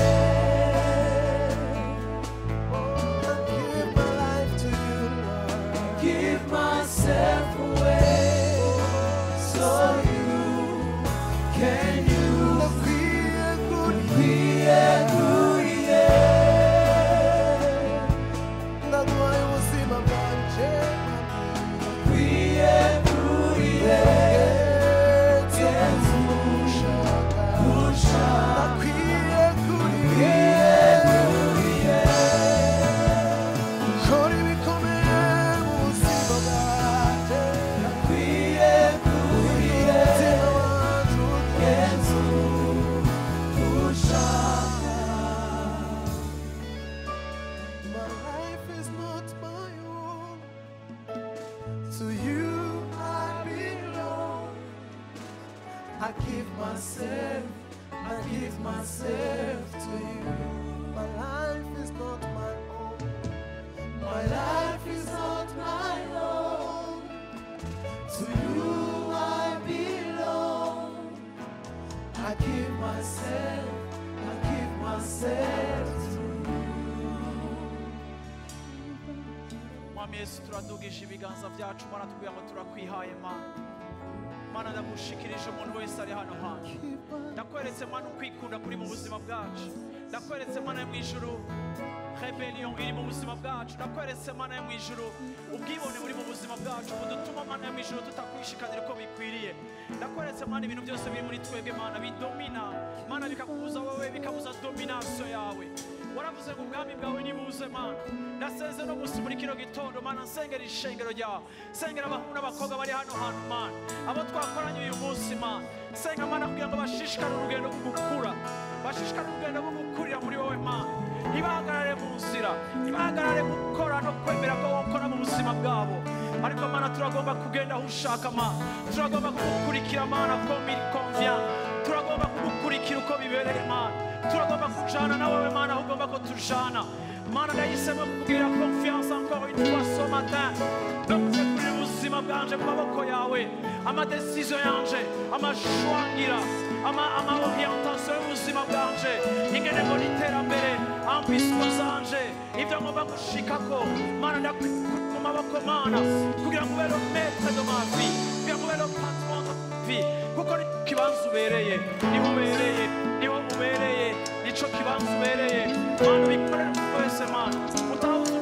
I give my life to you, Lord. Give myself away so you can use. Ndakwiyeguriye, Kwiyeguriye, ndaguhaye ubuzima bwanje. kwiyeguriye Yesu, ushaka. Ndakwiyeguriye, kora ibikomeye mu buzima bwanje. kwiyeguriye Umutima wanje Yesu ushaka. My life is not my own. To you I belong. I give myself, I give myself to you. My life is not my own. My life is not my own. To you I belong. I give myself, I give myself to you. Mwami Yesu, turadugisha ibiganza byacu, Mana, tubwira ngo turakwihaye Mana. Mana, ndagushikirije umuntu wese ari hano hantu. Ndakweretse Mana ukwikunda kuri mu buzima bwacu. Ndakweretse Mana yo mu ijuru rebellion iri mu buzima bwacu. Ndakweretse Mana yo mu ijuru ubwibone buri mu buzima bwacu budutuma Mana yo mu ijuru tutakwishikanira uko bikwiriye. Ndakweretse Mana ibintu byose biri muri twebwe Mana bidomina, Mana bikakubuza wowe, bikabuza domination yawe. Waravuze ngo ubwami bwawe nibuze Mana. Ndasenze no munsi muri kino gitondo Mana, nsengera ishengero ryawe, nsengera abahungu n'abakobwa bari hano hantu Mana, abo twakoranye uyu munsi Mana, nsenga Mana kugira ngo bashishikare urugendo rwo gukura, bashishikare urugendo rwo gukurira muri wowe Mana. Ntibahagarare mu nzira, ntibahagarare gukora no kwemera ko ukora mu buzima bwabo, ariko Mana turagomba kugenda aho ushaka Mana, turagomba kugukurikira Mana comme il convient, turagomba kugukurikira uko bibereye Mana, turagomba kujana na wewe Mana aho ugomba ko tujana. Mana, ndahisemo kukugira confiance encore une fois ce matin, no kurekurira ubuzima bwanje mu maboko yawe, amadecision yanje, amachoix ngira, ama orientation y'ubuzima bwanje, ingene mbona iterambere, ambition zanje, ibyo ngomba gushikako Mana, ndakwikura mu maboko Mana, kugira ngo ube le maître de ma vie, kugira ngo ube le patron de ma vie, kuko ni kibanza ubereye, niho ubereye, niho ubereye, nico kibanza ubereye Mana, ubikorere umuntu wese Mana, utahuza.